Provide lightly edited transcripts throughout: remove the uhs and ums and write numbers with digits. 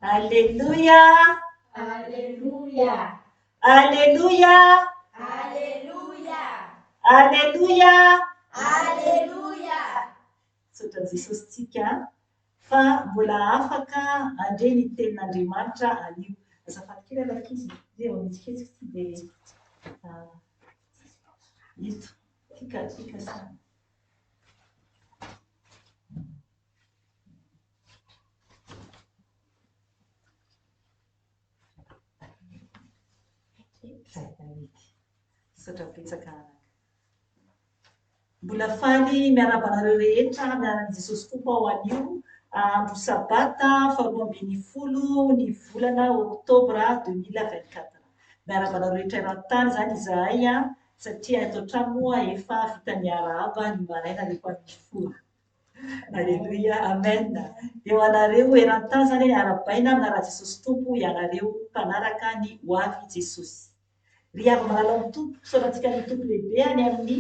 Aleloia! Aleloia! Aleloia! Aleloia! Aleloia! Aleloia! Misaotra an'i Jesosy tsika fa mbola afaka handre ny tenin'Andriamanitra anio. Azafady kely rankizy, zay vao mihetsiketsika ity dia ito, ity ka, ity ka samy. Misaotra betsaka anaka. Mbola faly miarahaba anareo rehetra amin'ny anaran'i Jesosy Tompo aho anio, andro sabata faharoa ambin'ny folo ny volana oktobra 2024. Miarahaba anareo rehetra eran-tany izany izahay satria eto an-trano moa efa vita ny arahaba ny maraina rehefa mifoha. Aleloia, amen. Dia ho anareo eran-tany izany arahabaina amin'ny anaran'i Jesosy Tompo ianareo mpanaraka ny ho avy Jesosy. Ry hava-malala ao amin'ny Tompo, isaorantsika ny Tompo lehibe any amin'ny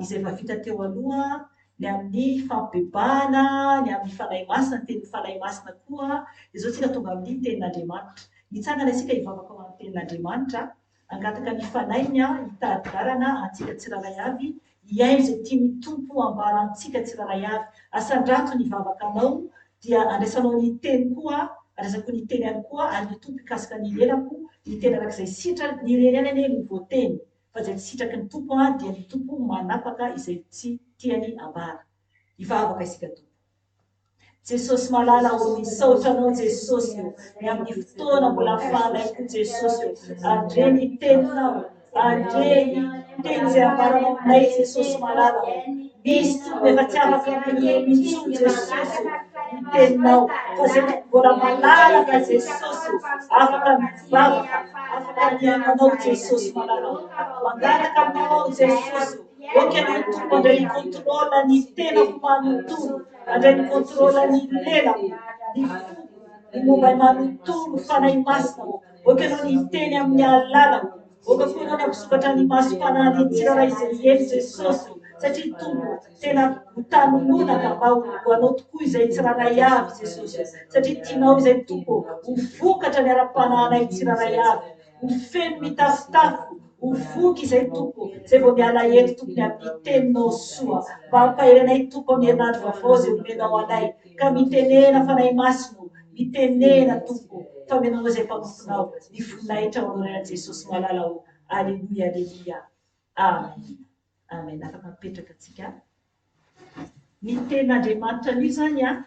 izay efa vita teo aloha, ny amin'ny fampibebahana, ny amin'ny Fanahy Masina, ny tenin'ny Fanahy Masina koa. Dia izao isika tonga amin'ny tenin'Andriamanitra. Hitsangana isika hivavaka ho an'ny tenin'Andriamanitra. Hangataka ny Fanahiny hitari-dalana antsika tsirairay avy hihaino izay tian'ny Tompo hambara amintsika tsirairay avy. Asandrato ny vavakanao dia andraisanao ny teny koa, andraisako ny teny ihany koa ary ny Tompo hikasika ny lelako hiteny araka izay sitrany, ny irery ihany anie no voateny fa izay tsy sitraky ny Tompo dia ny Tompo manapaka izay tsy tiany hambara. Hivavaka isika Tompo. Jesosy malala ô misaotra anao Jesosy ô ny amin'ny fotoana mbola afahanay koa Jesosy ô andre ny teninao andre ny teny izay ambaranao aminay Jesosy malala ô misy Tompo efa tsy afaka mihaino intsony Jesosy ô ny teninao fa izay Tompo mbola malalaka Jesosy ô afaka mivavaka afaka mihaino anao Jesosy malala ô mangataka aminao aho Jesosy ô Ok ianao Tompo handray ny contrôle ny tenako manontolo, handray ny contrôle ny lelako, ny foko, ny momba ahy manontolo, Fanahy Masina ô, ok ianao ny hiteny amin'ny alalako, ok koa ianao ny hampisokatra ny masom-panahin'ny tsirairay izay hiely Jesosy ô, satria Tompo tena ho tanononaka mba ho anao tokoa izay tsirairay avy Jesosy ô, satria tianao izay Tompo ô, ho vokatra ny ara-panahinay tsirairay avy, Ho feno mitafotafo, ho voky izay Tompo, izay vao miala eto Tompo ny amin'ny teninao soa. Mba hampahery anay Tompo amin'ny herinandro vaovao izay omenao anay. Ka mitenena Fanahy Masina o, mitenena Tompo, fa omenao izay mpanomponao ny voninahitra ho anao Jesosy malala o. Aleloia, aleloia. Amen. Amen. Afaka mipetraka tsika. Ny tenin'Andriamanitra anio izany an,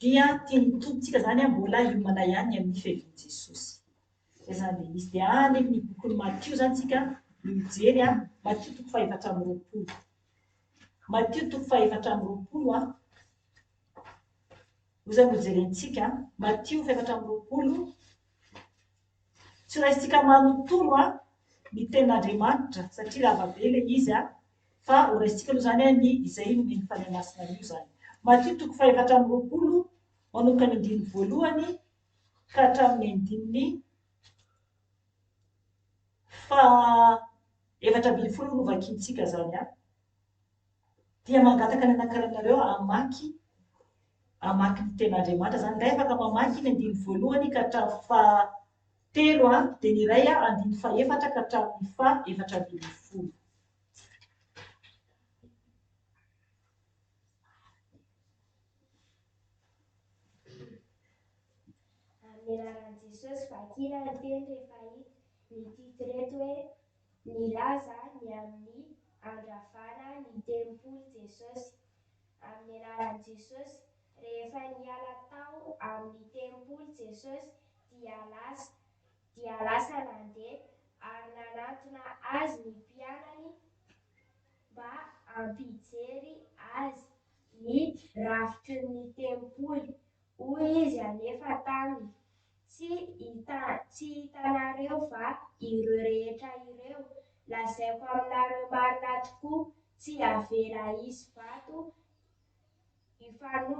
dia tian'ny Tompontsika izany an, mbola hiomana ihany ny amin'ny fiavian'i Jesosy. Izay izany ilay izy. Dia any amin'ny bokin'i Matio izany tsika no mijery an, Matio toko fahefatra amby roapolo. Matio toko fahefatra amby roapolo an, io izany no jerentsika, Matio fahefatra amby roapolo, Tsy raisintsika manontolo an ny tenin'Andriamanitra satria lava be ilay izy an, fa ho raisintsika aloha izany an ny izay nomen'ny Fanahy Masina anio izany. Matio toko fahefatra amby roapolo manomboka ny andininy voalohany ka hatramin'ny andininy faha 14 no vakintsika izany an. Dia mangataka ny anankiray hamaky hamaky ny tenin'Andriamanitra izany. Iray afaka mamaky ny andininy voalohany ka hatramin'ny fahatelo, dia ny iray andininy fahefatra ka hatramin'ny faha 14. Amin'ny anaran'i Jesosy, vakina ny teny rehefa hita ny titre eto hoe Nilaza ny amin'ny handravana ny tempoly Jesosy. Amin'ny anaran'i Jesosy, rehefa niala tao amin'ny tempoly Jesosy dia lasa dia lasa nandeha ary nanantona azy ny mpianany mba hampijery azy ny rafitry ny tempoly. Hoy izy anefa taminy, Tsy hita tsy hitanareo va ireo rehetra ireo? Lazaiko aminareo marina tokoa, tsy havela hisy vato hifano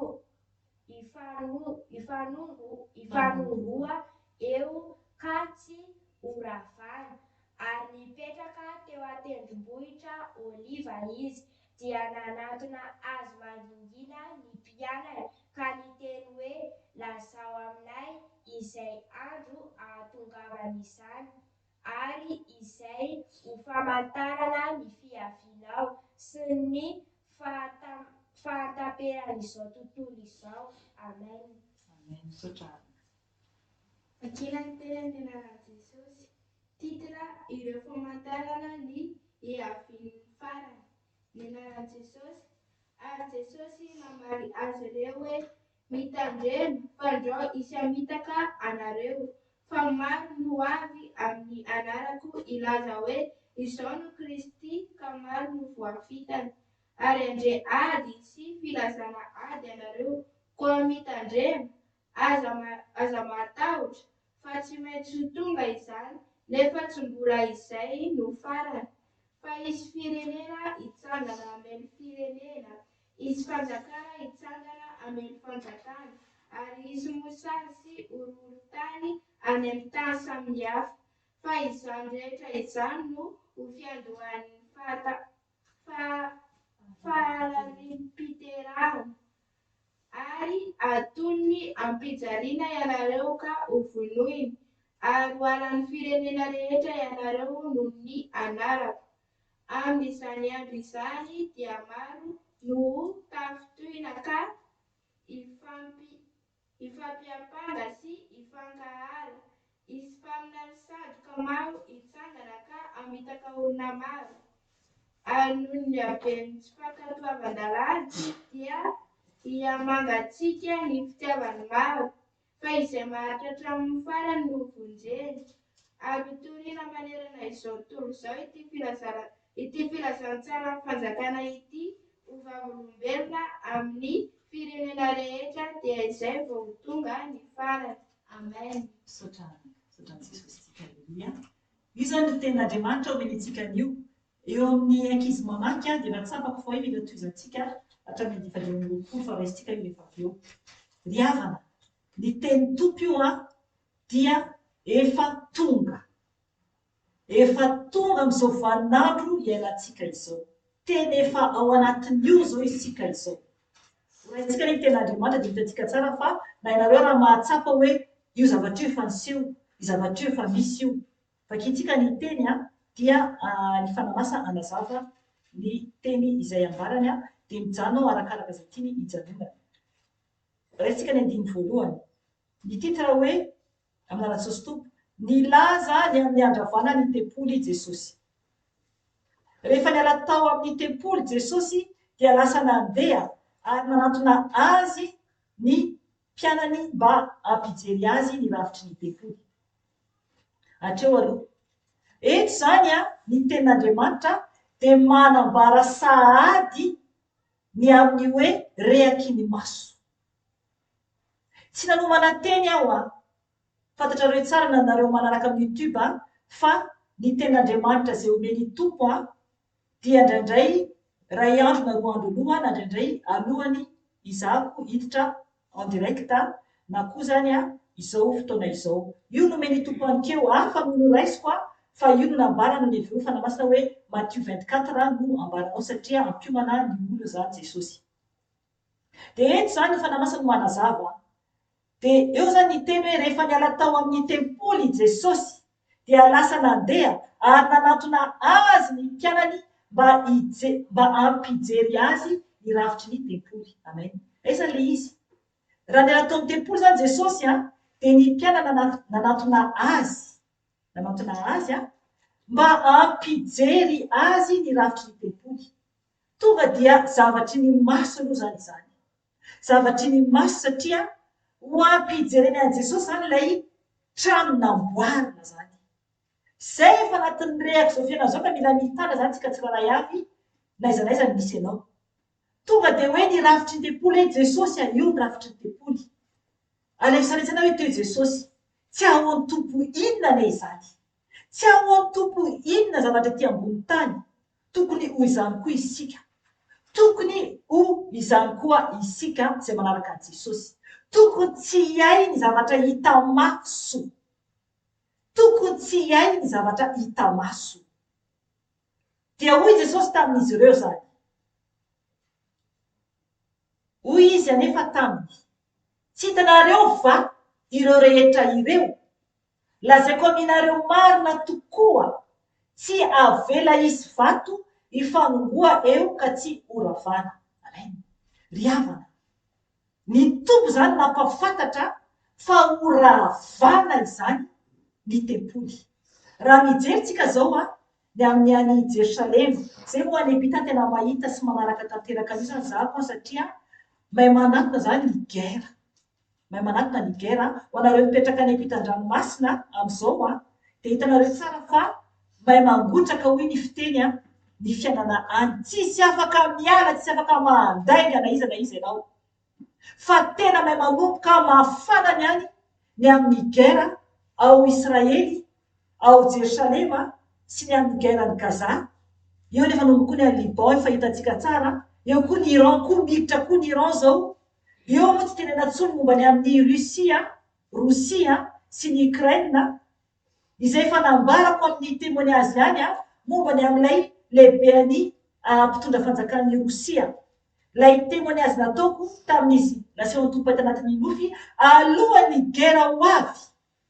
hifano hifanongo hifanongoa eo ka tsy horavana. Ary nipetraka teo an-tendrombohitra Oliva izy, dia nanantona azy mangingina ny mpianany ka niteny hoe, Lazao aminay. izay andro ahatongavan'izany ary izay ho famantarana ny fiavianao sy ny fahataperan'izao tontolo izao. Amen. Amen. Misaotra Arina. Vakina ny teny amin'ny anaran'i Jesosy. Titre, Ireo famantarana ny hiavian'ny farany. Ny anaran'i Jesosy. Ary Jesosy namaly azy ireo hoe, Mitandrema, fandrao hisy hamitaka anareo, fa maro no ho avy amin'ny anarako hilaza hoe, Izao no Kristy, ka maro no voafitany. Ary handre ady sy filazana ady ianareo, koa mitandrema, Aza aza matahotra, fa tsy maintsy ho tonga izany, nefa tsy mbola izay no farany. Fa hisy firenena hitsangana hamely firenena, hisy fanjakana hitsangana hamely fanjakana, ary hisy mosary sy horohoron-tany any amin'ny tany samihafa. Fa izany rehetra izany no ho fiandohan'ny fahalalim-piterahana. Ary hatoniny am-pijaliana ianareo ka hovonoiny, ary ho halan'ny firenena rehetra ianareo noho ny anarako. Amin'izany andro izany dia maro no ho tafintohina ka hifampiampanga sy hifankahala. Hisy mpaminany sandoka maro hitsangana ka hamitaka olona maro. Ary noho ny haben'ny tsy fankatoavan-dalàna dia hihamangatsiaka ny fitiavan'ny maro, fa izay maharitra hatramin'ny farany no hovonjena. Ary hotorina manerana izao tontolo izao ity filazana ity filazantsaran'ny fanjakana ity ho vavolombelona amin'ny firenena rehetra dia izay vao ho tonga ny farany. Amen. Misaotra anaka. Misaotra an'i Jesosy tsika. Aleloia. Io izany ry tenin'Andriamanitra omeny antsika anio. Eo amin'ny ankizy mamaky dia efa tsapako fa hoe mila tohizantsika hatramin'ny andiany faha 25 fa raisintsika io rehefa avy eo. Ry havana, ny tenin'ny Tompo io an, dia efa tonga. Efa tonga amin'izao vaninandro iainantsika izao. Tena efa ao anatin'io izao isika izao. Horaisintsika anie ny tenin'Andriamanitra dia hitantsika tsara fa na ianareo raha mahatsapa hoe io zavatra io efa niseho, io zavatra io efa misy io. Vakintsika ny teny dia ny Fanahy Masina hanazava ny teny izay ambarany dia mijanona ao arakaraka izay tiany hijanonana. Raisintsika ny andininy voalohany. Ny titre hoe Amin'ny anaran'i Jesosy Tompo. Nilaza ny amin'ny handravana ny tempoly Jesosy. Rehefa niala tao amin'ny tempoly Jesosy dia lasa nandeha ary nanantona Azy ny mpianany mba hampijery Azy ny rafitry ny tempoly. Hatreo aloha. Eto izany ny tenin'Andriamanitra dia manambara sahady ny amin'ny hoe rehaky ny maso. Tsy nanomana teny aho an! Fantatrareo tsara na nareo manaraka amin'ny youtube an, fa ny tenin'Andriamanitra izay omen'i Tompo an, dia indraindray iray andro na roa andro aloha na indraindray alohany izahako hiditra en direct na koa izany an izao fotoana izao. Io nomen'i Tompo aninkeo, hafa no noraisiko an, fa io no nambarany ny avy eo Fanahy Masina hoe Matio 24 no ambaranao satria hampiomana ny olona izany Jesosy. Dia eto izany ny Fanahy Masina no manazava. Dia eo izany ny teny hoe rehefa niala tao amin'ny tempoly i Jesosy dia lasa nandeha ary nanantona Azy ny mpianany mba mba hampijery Azy ny rafitry ny tempoly. Amen. Aiza ilay izy? Raha niala tao amin'ny tempoly izany Jesosy an, dia ny mpianany nanantona Azy, nanantona Azy an, mba hampijery Azy ny rafitry ny tempoly. Tonga dia zavatry ny maso aloha izany izany. Zavatry ny maso satria ho ampijereny an'i Jesosy izany ilay trano namboarina izany. Izay efa anatin'ny rehaka izao fiainana izao ka mila mitana izany tsika tsirairay avy n'aiza n'aiza ny misy anao. Tonga dia hoe ny rafitry ny tempoly hoe Jesosy a, io ny rafitry ny tempoly. Alaivo sary an-tsaina hoe teo Jesosy. Tsy ahoan'ny Tompo inona anie izany. Tsy ahoan'ny Tompo inona zavatra ety ambony tany, tokony ho izany koa isika. Tokony ho izany koa isika izay manaraka an'i Jesosy. Tokony tsy hiahy ny zavatra hita maso. Tokony tsy hiahy ny zavatra hita maso. Dia hoy Jesosy tamin'izy ireo izany. Hoy Izy anefa taminy, Tsy hitanareo va? ireo rehetra ireo? Lazaiko aminareo marina tokoa, tsy avela hisy vato hifanongoa eo ka tsy horavana. Amen. Ry havana, ny Tompo izany nampahafantatra fa horavana izany ny tempoly. Raha mijery tsika izao an, ny amin'ny any Jerosalema, izay moa any Egypta tena mahita sy manaraka tanteraka an'io izany za koa satria mahay manatona izany ny guerre. Mahay manatona ny guerre. Ho anareo mipetraka any ampitan-dranomasina amin'izao an, dia hitanareo tsara fa mahay mangotraka hoy ny fiteny an, ny fiainana any. Tsisy afaka miala, tsisy afaka mandainga na iza na iza ianao. Fa tena mahay manomboka mafana ny any ny amin'ny guerre ao Israely, ao Jerosalema sy ny amin'ny guerre any Gaza. Eo nefa manomboka koa ny any Liban efa hitantsika tsara. Eo koa ny Iran koa, miditra koa ny Iran izao. Eo moa tsy tenena intsony momba ny amin'i Russie, Rosia, sy ny Ukraine, izay efa nambarako amin'ny témoignage ihany momba ny amin'ilay lehiben'ny mpitondra fanjakan'i Rosia. Ilay témoignage nataoko tamin'izy nasehon'ny Tompo ahy tanatin'ny nofy alohan'ny guerre ho avy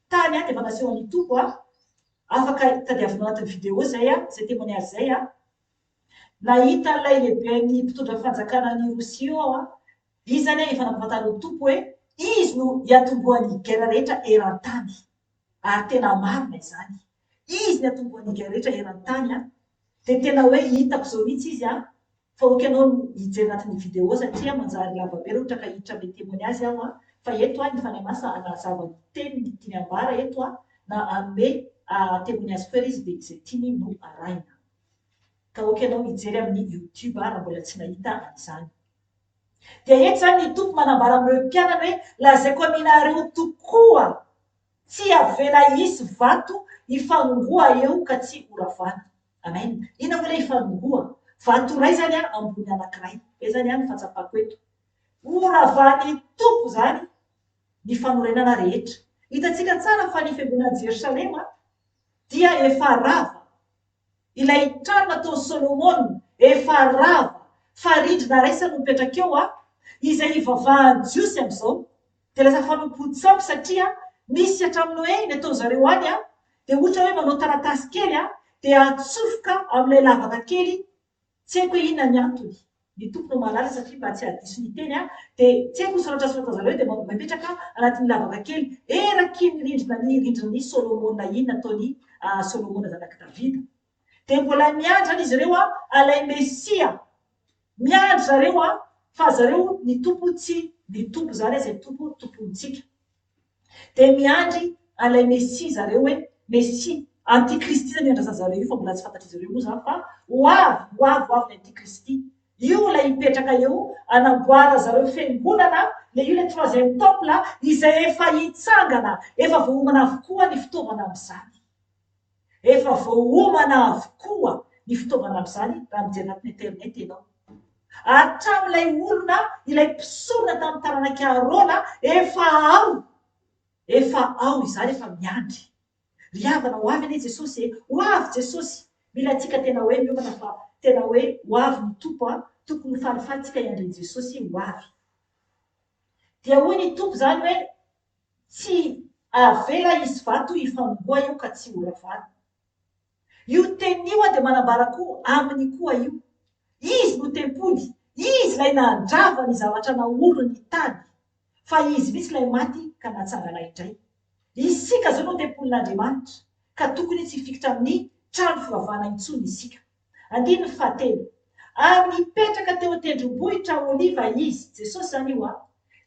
tany dia efa nasehon'ny Tompo aho, afaka tadiavinao anatin'ny vidéo izay, izay témoignage izay. Nahita an'ilay lehiben'ny mpitondra fanjakana any Rosia io aho an, izy izany efa nampahafantarin'ny Tompo hoe izy no hiatombohan'ny guerre rehetra eran-tany. Ary tena marina izany. Izy no hiatombohan'ny guerre rehetra eran-tany an. Dia tena hoe hitako izao mihitsy izy an, fa ok ianao no hijery anatin'ny vidéo satria manjary lava be raha ohatra ka hiditra amin'ilay témoignage aho an, fa eto an ny Fanahy Masina hanazava ny teniny tiany ambara eto an, na hanome témoignage koa izy dia izay tiany no arahina. Ka ok ianao hijery amin'ny youtube raha mbola tsy nahita an'izany. Dia eto izany ny Tompo manambara amin'ireo mpianany hoe lazaiko aminareo tokoa tsy avela hisy vato hifanongoa eo ka tsy horavana. Amen. Inona moa ilay hifanongoa? Vato iray izany ambony anankiray. Izay izany ny fahatsapako eto. Horavan'ny Tompo izany ny fanorenana rehetra. Hitantsika tsara fa ny fiangonan'i Jerosalema dia efa rava. Ilay trano nataon'i Solomona efa rava fa rindrina raisany no mipetraka eo a, izay ivavahan'ny Jiosy amin'izao dia lasa fanompoan-tsampy satria misy hatramin'ny hoe ny ataon'zareo any a, dia ohatra hoe manao taratasy kely a, dia atsofoka amin'ilay lavaka kely Tsy haiko hoe inona ny antony. Ny Tompo no mahalala satria mba tsy hahadiso ny teny aho dia tsy haiko ny soratra soratan'i zareo dia mipetraka anatin'ny lavaka kely eraky ny rindrina ny rindrin'i Solomona iny nataon'i Solomona zanak'i Davida. Dia mbola miandry zany izy ireo ilay Mesia. Miandry zareo fa zareo ny Tompo tsy ny Tompo zany izay Tompo tompointsika. Dia miandry an'ilay Mesia zareo hoe Mesia, Antikristy izany io andrasan'ny zareo io fa mbola tsy fantatr'izy ireo moa izany fa ho avy, ho avy, ho avy ny Antikristy. Io ilay hipetraka eo hanamboara zareo fiangonana, ilay io ilay troisième temple izay efa hitsangana, efa voaomana avokoa ny fitaovana amin'izany. Efa voaomana avokoa ny fitaovana amin'izany raha mijery anatin'ny internet ianao. Hatramin'ilay olona, ilay mpisorona tamin'ny taranak'i Arona, efa ao, efa ao izany, efa miandry. Ry havana, ho avy anie Jesosy e! Ho avy Jesosy! Mila antsika tena hoe miomana fa tena hoe ho avy ny Tompo a! Tokony ho falifaly tsika hiandry an'i Jesosy ho avy. Dia hoy ny Tompo izany hoe, Tsy avela hisy vato hifanongoa eo ka tsy horavana. Io teniny io dia manambara koa aminy koa io. Izy no tempoly, Izy ilay nandrava ny zavatra naoriny ny tany, fa Izy mihitsy ilay maty ka natsangana indray. Isika izao no tempolin'Andriamanitra, ka tokony tsy hifikitra amin'ny trano fivavahana intsony isika. Andininy fahatelo. Ary nipetraka teo an-tendrombohitra Oliva Izy, Jesosy izany io an,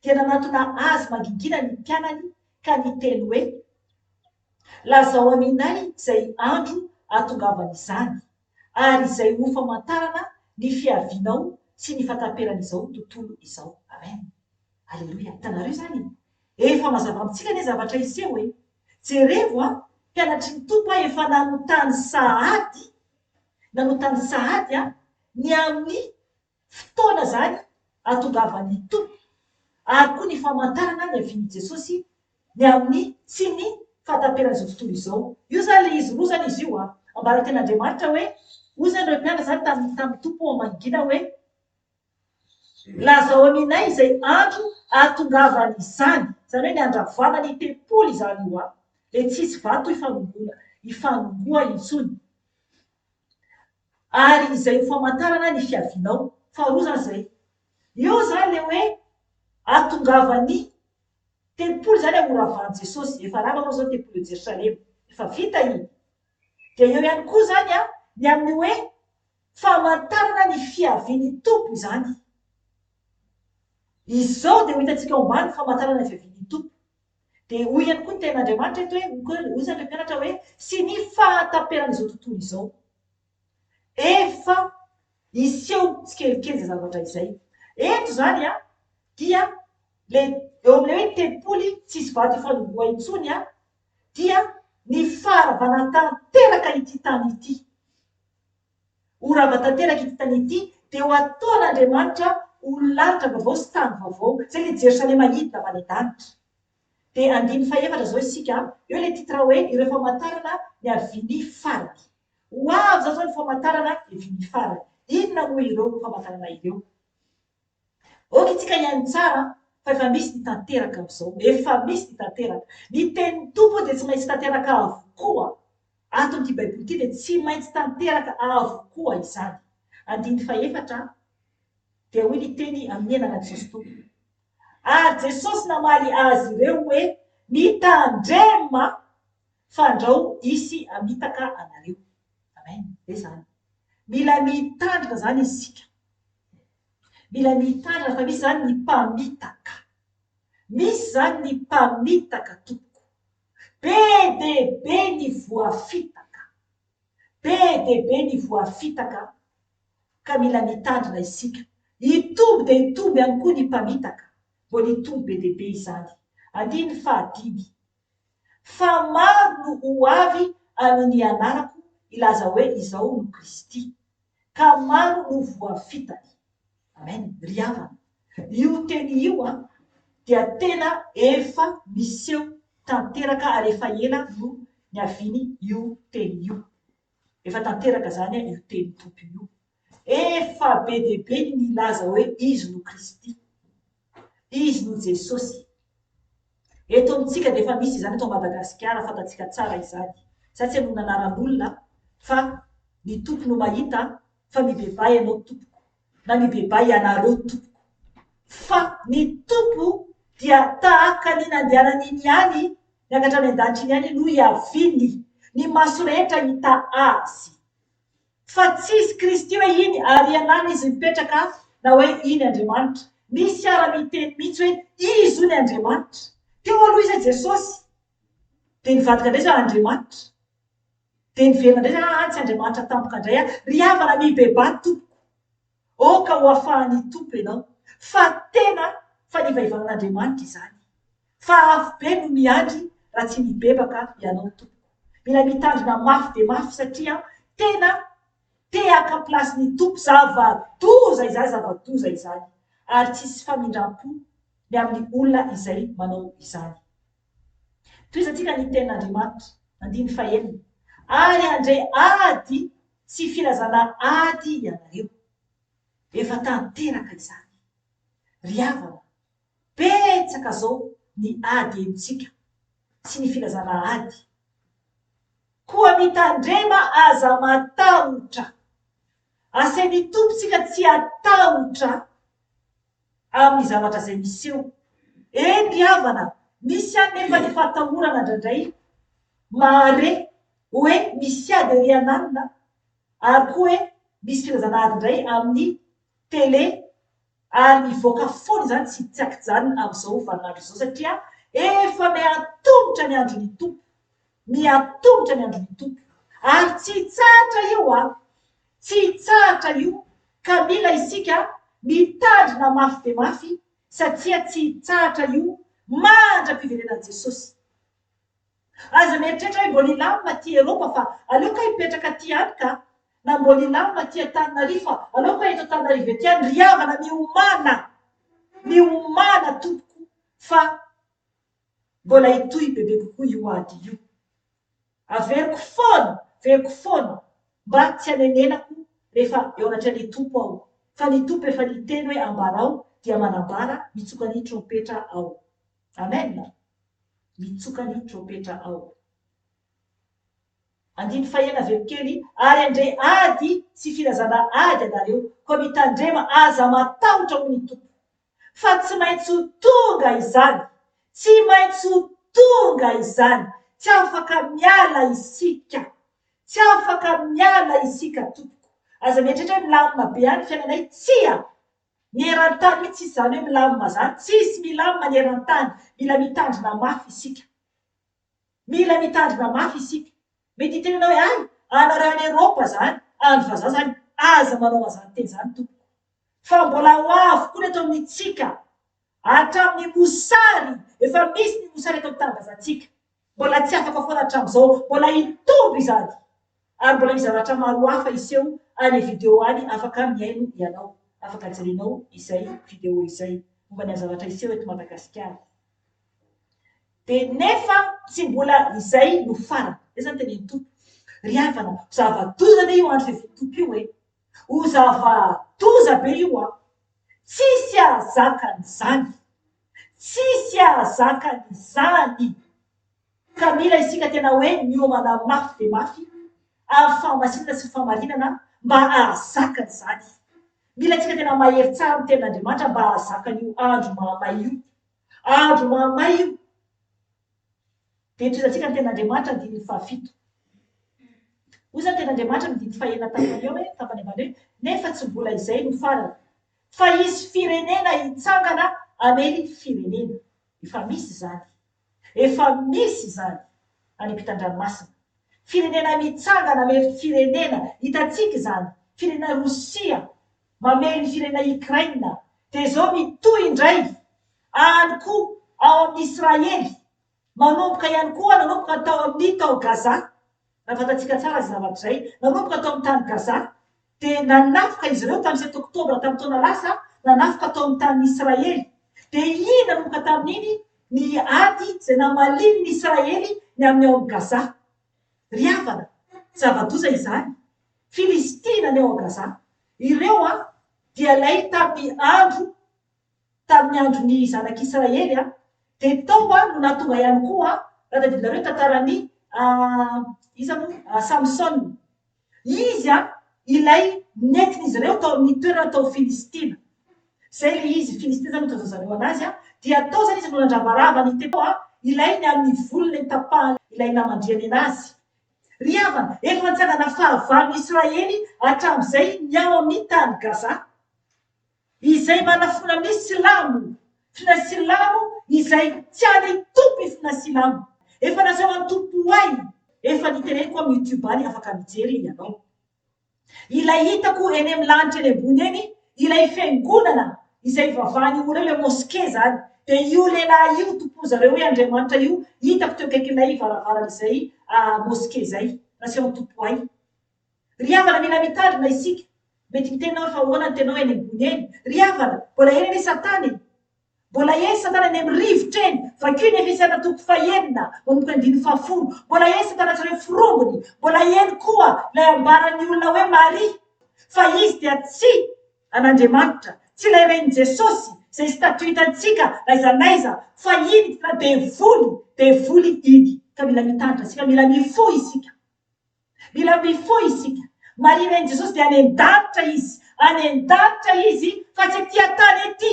dia nanatona Azy mangingina ny mpianany ka niteny hoe, Lazao aminay izay andro hahatongavan'izany, ary izay ho famantarana ny fiavianao sy ny fahataperan'izao tontolo izao. Amen. Aleloia. Hitanareo izany e? Efa mazava amintsika anie zavatra hiseho e! Jerevo an, mpianatry ny Tompo aho efa nanotany sahady, nanotany sahady an, ny amin'ny fotoana izany hahatongavan'ny Tompo, ary koa ny famantarana niavian'i Jesosy ny amin'ny tsy ny fahataperan'izao tontolo izao. Io izany ilay izy roa izany izy io an. Ambara tenin'Andriamanitra hoe, hoy izany ireo mpianatra izany tamin'ny tamin'ny Tompo mangina hoe, Lazao aminay izay andro hahatongavan'izany, izany hoe ny handravana ny tempoly izany io an, dia tsy hisy vato hifanongoana hifanongoa intsony. Ary izay ho famantarana ny fiavianao. Faharoa izany izay. Eo izany ilay hoe hahatongavan'ny tempoly izany horavan'i Jesosy. Efa rava moa izao ny tempoly eo Jerosalema. Efa vita iny. Dia eo ihany koa izany an, ny amin'ny hoe famantarana ny fiavian'ny Tompo izany. Izao dia ho hitantsika ao ambany ny famantarana ny fiavian'ny Tompo. Dia hoy ihany koa ny tenin'Andriamanitra eto hoe, hoy izany ireo mpianatra hoe, sy ny fahataperan'izao tontolo izao. Efa hiseho tsikelikely izay zavatra izay. Eto izany an, dia ilay eo amin'ilay hoe tempoly tsisy vato ifanongoa intsony an, dia ny faharavana tanteraka ity tany ity. Ho rava tanteraka ity tany ity, dia ho ataon'Andriamanitra ho lanitra vaovao sy tany vaovao. Izay ilay Jerosalema hidina avy any an-danitra. Dia andininy fahefatra izao isika, eo ilay titre hoe ireo famantarana niavian'ny farany. Ho avy izany izao ny famantarana niavian'ny farany. Inona moa ireo famantarana ireo? Ok tsika hihaino tsara fa efa misy ny tanteraka amin'izao, efa misy ny tanteraka. Ny tenin'ny Tompo dia tsy maintsy tanteraka avokoa. Ato amin'ity baiboly ity dia tsy maintsy tanteraka avokoa izany. Andininy fahefatra dia hoy ny teny amin'ny anaran'i Jesosy Tompo. Ary Jesosy namaly azy ireo hoe, Mitandrema fandrao hisy hamitaka anareo. Amen. Izay izany. Mila mitandrina izany isika. Mila mitandrina fa misy izany ny mpamitaka. Misy izany ny mpamitaka tompoko. Be dia be ny voafitaka. Be dia be ny voafitaka ka mila mitandrina isika. Hitombo dia hitombo ihany koa ny mpamitaka. Mbola hitombo be dia be izany. Andininy fahadimy. Fa maro no ho avy amin' ny anarako hilaza hoe Izao no Kristy, ka maro no voafitany. Amen. Ry havana, io teny io dia tena efa miseho tanteraka ary efa ela no niaviany io teny io. Efa tanteraka izany io tenin'ny Tompo io. Efa be dia be ny nilaza hoe Izy no Kristy. Izy no Jesosy. Eto amintsika dia efa misy izany eto Madagasikara, fantatsika tsara izany. Za tsy hanonona anaran'olona fa ny Tompo no mahita fa mibebaha ianao tompoko na mibebaha ianareo tompoko. Fa ny Tompo dia tahaka ny nandehanany iny ihany, niakatra any an-danitra iny ihany no hiaviany. Ny maso rehetra hita Azy. Fa tsisy Kristy hoe iny ary ianany izy mipetraka na hoe iny Andriamanitra. Misy ara miteny mihitsy hoe izy hono Andriamanitra. Teo aloha izy hoe Jesosy. Dia nivadika indray izy hoe Andriamanitra. Dia niverina indray izy hoe aa tsy Andriamanitra tampoka indray aho. Ry havana mibebaha tompoko. Aoka ho afahan'ny Tompo ianao. Fa tena fanivaivanan'Andriamanitra izany. Fa afobe no miandry raha tsy mibebaka ianao tompoko. Mila mitandrina mafy dia mafy satria tena te haka place ny Tompo zava-doza izany zava-doza izany ary tsisy famindram-po ny amin'ny olona izay manao izany. Tohizantsika ny tenin'Andriamanitra, andininy fahenina, Ary handre ady sy filazana ady ianareo. Efa tanteraka izany. Ry havana, Betsaka zao ny ady henontsika sy ny filazana ady. Koa mitandrema aza matahotra. Asain'ny Tompo tsika tsy hatahotra amin'ny zavatra izay miseho. Eny ry havana, misy ihany nefa ny fahatahorana indraindray mahare hoe misy ady ery an'alina ary koa hoe misy filazana ady indray amin'ny tele Ary mivoaka foana izany tsy tsy ankijanona amin'izao vaninandro izao satria efa miha-antomotra ny andron'ny Tompo. Miha-antomotra ny andron'ny Tompo. Ary tsy hitsahatra io an! Tsy hitsahatra io ka mila isika mitandrina mafy dia mafy satria tsy hitsahatra io mandra-piverenan'i Jesosy. Aza mieritreritra hoe mbola hilamina aty Eropa fa aleo kay hipetraka aty ihany ka! Na mbola hilamina aty Antananarivo fa aleo kay eto Antananarivo eto ihany. Ry havana miomàna! Miomàna tompoko fa mbola hitohy bebe kokoa io ady io. Averiko foana, averiko foana mba tsy hanenenako rehefa eo anatrehan'ny Tompo aho fa ny Tompo efa niteny hoe ambarao dia manambara mitsoka ny trompetra ao. Amen! Mitsoka ny trompetra ao. Andininy fahenina avy eo kely, Ary handre ady sy filazana ady ianareo, koa mitandrema, aza matahotra, hoy ny Tompo. Fa tsy maintsy ho tonga izany, tsy maintsy ho tonga izany, tsy afaka miala isika, tsy afaka miala isika tompoko. Aza mieritreritra hoe milamina be any ny fiainanay, tsia! Ny eran-tany mihitsy tsisy izany hoe milamina izany, tsisy milamina ny eran-tany, mila mitandrina mafy isika. Mila mitandrina mafy isika. Mety hiteny ianao hoe hay, anareo any Eropa izany, any vazaha izany, aza manao an'izany teny izany tompoko. Fa mbola ho avy koa ny eto amintsika. Hatramin'ny mosary, efa misy ny mosary eto amin'ny tanindrazantsika. Mbola tsy afaka foana hatramin'izao, mbola hitombo izany. Ary mbola misy zavatra maro hafa hiseho any video any afaka mihaino ianao, afaka jerenao izay video izay momba ny zavatra hiseho eto Madagasikara. Dia nefa tsy mbola izay no farany. Izay izany tenenin'ny Tompo. Ry havana, zava-doza anie io andro fiavian'ny Tompo io e! Ho zava-doza be io an! Tsisy hahazaka an'izany. Tsisy hahazaka an'izany. Ka mila isika tena hoe miomana mafy dia mafy amin'ny fahamasinana sy ny fahamarinana mba hahazaka an'izany. Mila isika tena mahery tsara amin'ny tenin'Andriamanitra mba hahazaka an'io andro mahamay io. Andro mahamay io. Dia tohizantsika ny tenin'Andriamanitra andininy fahafito. Hoy izany tenin'Andriamanitra ny andininy fahenina tapany eo hoe, tapany ambany hoe, nefa tsy mbola izay no farany. Fa hisy firenena hitsangana hamely firenena. Efa misy izany. Efa misy izany any ampitan-dranomasina. Firenena mitsangana hamely firenena. Hitantsika izany. Firenena Rosia mamely ny firenena Ukraine dia izao mitohy indray any koa ao amin'ny Israely, manomboka ihany koa nanomboka tao amin'ny tao Gaza, raha fantatsika tsara izay zavatra izay, nanomboka tao amin'ny tany Gaza dia nanafika izy ireo tamin'ny sept octobre tamin'ny taona lasa, nanafika tao amin'ny tanin'i Israely, dia iny nanomboka tamin'iny ny ady izay namalian'ny Israely ny amin'ny ao amin'ny Gaza. Ry havana, zava-doza izany. Filistina ny ao Gaza. Ireo dia ilay tamin'ny andro tamin'ny andron'ny zanak'Israely dia tao no nahatonga ihany koa raha tadidinareo ny tantaran'i iza moa Samsona. Izy ilay nentin'izy ireo tao amin'ny toerana tao Filistina. Izay ilay izy, Filistina izany no nitazoan zareo anazy dia tao izany izy no nandravarava ny teo ilay ny amin'ny volony nitapahan'ilay ilay namandrihany anazy. Ry havana, efa nitsangana fahavalon'i Israely hatramin'izay ny ao amin'ny tany Gaza. Izay manafoana ny silamo, finoana silamo izay tsy an'ny Tompo ny finoana silamo. Efa naseho an'ny Tompo ho ahy, efa niteneniko amin'ny youtube any afaka mijery ianao. Ilay hitako eny amin'ny lanitra eny ambony eny, ilay fiangonana izay ivavahan'io olona io, ilay mosquée izany, dia io lehilahy io tompoin-zareo hoe Andriamanitra io, hitako teo akaikin'ilay varavaran'izay mosquée izay, nasehon'ny Tompo ahy. Ry havana, mila mitandrina isika. Mety miteny ianao hoe fa ahoana ny tenao eny ambony eny? Ry havana, mbola eny anie Satana e! Mbola eny Satana eny amin'ny rivotra eny. Vakio ny Efesiana toko fahenina, manomboka andininy fahafolo. Mbola eny Satana tsy ireo forombony. Mbola eny koa ilay ambaran'ny olona hoe Maria, fa izy dia tsy an'Andriamanitra, tsy ilay renin'i Jesosy, izay statue hitantsika n'aiza n'aiza, fa iny tena devoly, devoly iny. Ka mila mitandrina isika, mila mifoha isika. Mila mifoha isika. Maria renin'i Jesosy dia any an-danitra izy. Any an-danitra izy fa tsy aty an-tany aty.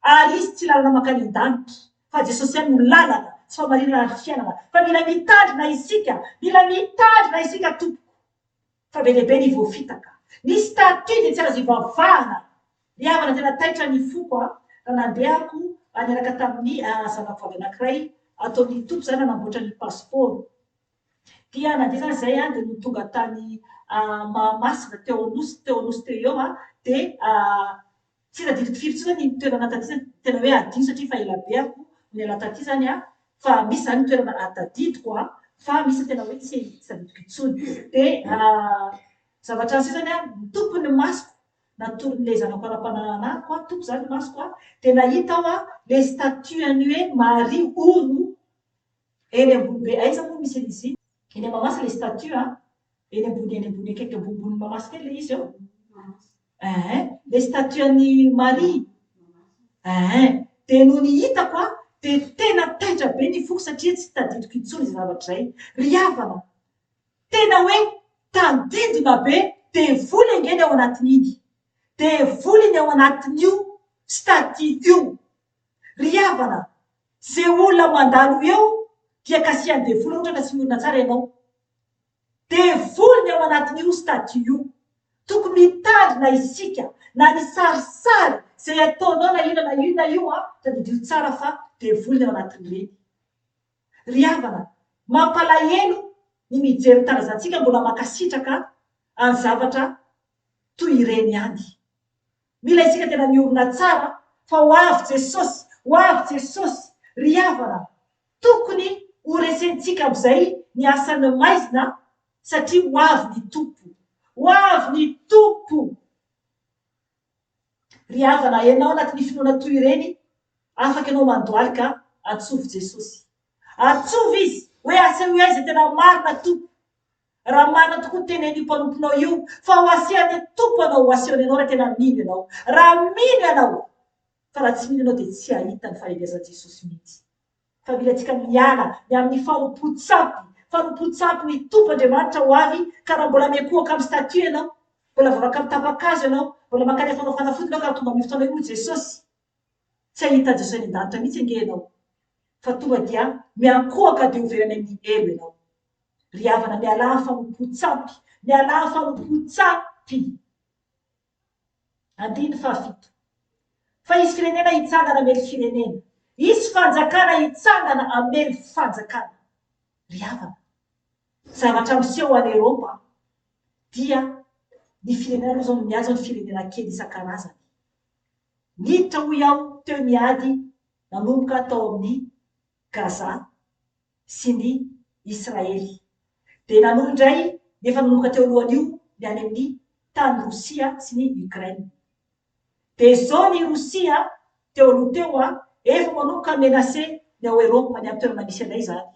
Ary izy tsy lalana mankany an-danitra. Fa Jesosy ihany no lalana sy fahamarinana ary fiainana. Fa mila mitandrina isika. Mila mitandrina isika tompoko. Fa be dia be ny voafitaka. Ny statut dia tsy azo ivavahana. Ry havana tena taitra ny foko a, raha nandeha ako niaraka tamin'ny zanako vavy anankiray ato amin'ny Tompo za nanamboatra ny passeport. Dia nandeha izany izahay dia nony tonga tany Mahamasina teo Anosy, teo Anosy teo eo dia tsy tadidiko firy intsony izany ny toerana taty izany, tena hoe adino satria efa ela be aho no niala taty izany an, fa misy izany ny toerana tadidiko an, fa misy ny tena hoe tsy tadidiko intsony. Dia zavatra niseho izany an, nitopy ny masoko, natoron'ilay zanako ara-panahy ahy, nitopy izany ny masoko an, dia nahita aho ilay statue an'ny hoe Maria hono Eny ambony be aiza moa misy an'izy iny? Eny Mahamasina ilay statue an! Eny ambony eny ambony akaiky ambonimbony Mahamasina eny ilay izy eo. Eeh, ilay statue an'i Maria. Eeh! Dia nony hitako aho dia tena taitra be ny foko satria tsy tadidiko intsony izay zavatra izay. Ry havana, tena hoe tandindona be devoly ange ny ao anatin'iny. Devoly ny ao anatin'io statut io. Ry havana, ze olona mandalo eo dia kasihan'ny devoly raha ohatra ka tsy miorina tsara ianao. Devoly ny ao anatin'io statut io. Tokony mitandrina isika na ny sarisary izay ataonao na inona na inona io an, tadidio tsara fa devoly ny ao anatin'ireny. Ry havana, mampalahelo ny mijery ny tanindrazantsika mbola mankasitraka any zavatra toy ireny ihany. Mila isika tena miorina tsara fa ho avy Jesosy, ho avy Jesosy. Ry havana, tokony ho resentsika amin'izay ny asan'ny maizina satria ho avy ny Tompo. Ho avy ny Tompo. Ry havana, ianao anatin'ny finoana toy ireny, afaka ianao mandohalika, antsovy Jesosy. Antsovy Izy, hoe asehoy ahy izay tena marina Tompo. Raha marina tokoa ny tenenin'io mpanomponao io, fa ho asehan'ny Tompo anao, ho asehony anao raha tena mino ianao. Raha mino ianao! Fa raha tsy mino ianao dia tsy hahita ny fahalehibeazan'i Jesosy mihitsy. Fa mila antsika miala ny amin'ny fanompoan-tsampy, fanompoan-tsampy ny Tompo Andriamanitra ho avy, ka raha mbola miankohoka amin'ny statue ianao, mbola vavaka amin'ny tapa-kazo ianao, mbola mankany amin'ny fanao fanafody ianao ka raha tonga amin'io fotoana io moa Jesosy, Tsy hahita an'i Jesosy any an-danitra mihitsy ange ianao, fa tonga dia miankohoka dia ho very any amin'ny helo ianao. Ry havana, mialà amin'ny fanompoan-tsampy, mialà amin'ny fanompoan-tsampy. Andininy fahafito. Fa hisy firenena hitsangana hamely firenena, hisy fanjakana hitsangana hamely fanjakana. Ry havana, zavatra miseho any Eropa dia ny firenena aloha izao no miady izao ny firenena kely isan-karazany. Niditra hoy aho teo ny ady nanomboka tao amin'ny Gaza sy ny Israely. Dia nanohy indray ny efa nanomboka teo alohan'io ny any amin'ny tany Rosia sy ny Ukraine. Dia izao ny Rosia teo aloha teo efa manomboka menacer ny ao Eropa, ny amin'ny toerana misy anay izany.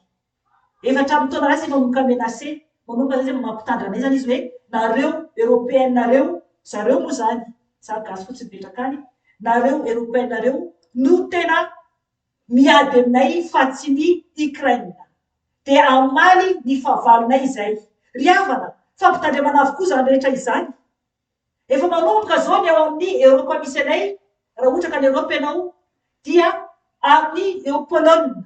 Efa hatramin'ny taona lasa efa manomboka menacer, manomboka zany izy mampitandrina anay zany izy hoe nareo européen nareo, zareo moa zany, za gasy fotsiny mipetraka any, nareo européen nareo no tena miady aminay fa tsy ny Ukraine. Dia hamaly ny fahavalonay izay. Ry havana, fampitandremana avokoa izany rehetra izany. Efa manomboka izao ny ao amin'ny Eoropa misy anay, raha ohatra ka any Eoropa ianao, dia amin'ny eo Pologne.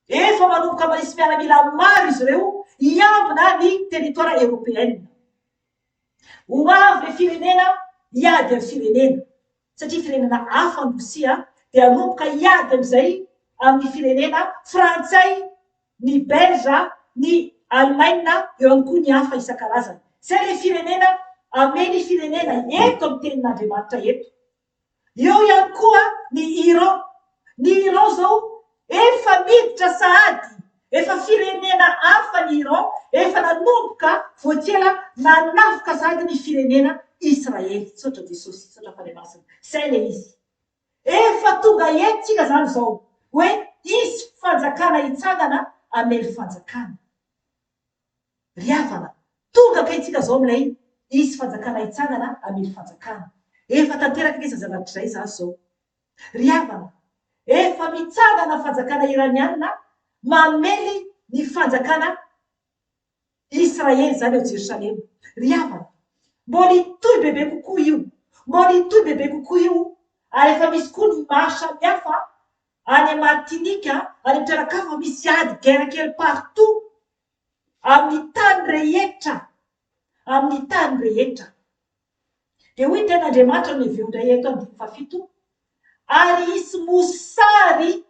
Efa manomboka manisy miaramila maro izy ireo hiambina ny territoire européenne. Ho avy le firenena hiady amin'ny firenena. Satria firenena hafa ny Rosia dia hanomboka hiady amin'izay amin'ny firenena frantsay, ny belge, ny alemaina, eo ihany koa ny hafa isan-karazany. Izay le firenena hamely firenena eto amin'ny tenin'Andriamanitra eto. Eo ihany koa ny Iran. Ny Iran izao efa miditra sahady, efa firenena hafa ny Iran, efa nanomboka vao tsy ela nanafika sahady ny firenena Israely. Misaotra Jesosy, misaotra Fanahy Masina. Izay ilay izy. Efa tonga eto tsika izany izao hoe hisy fanjakana hitsangana hamely fanjakana. Ry havana, tonga kay tsika zao amin'ilay hisy fanjakana hitsangana hamely fanjakana. Efa tanteraka ange izay zavatra izay izany izao. Ry havana, efa mitsangana fanjakana iraniana mamely ny fanjakana Israely izany ao Jerosalema. Ry havana, mbola hitohy bebe kokoa io, mbola hitohy bebe kokoa io ary efa misy koa ny maro samihafa any Martinique, any amin'ny toeran-kafa misy ady guerre kely partout amin'ny tany rehetra, amin'ny tany rehetra. Dia hoy ny tenin'Andriamanitra no heveo indray eto andininy fahafito, ary hisy mosary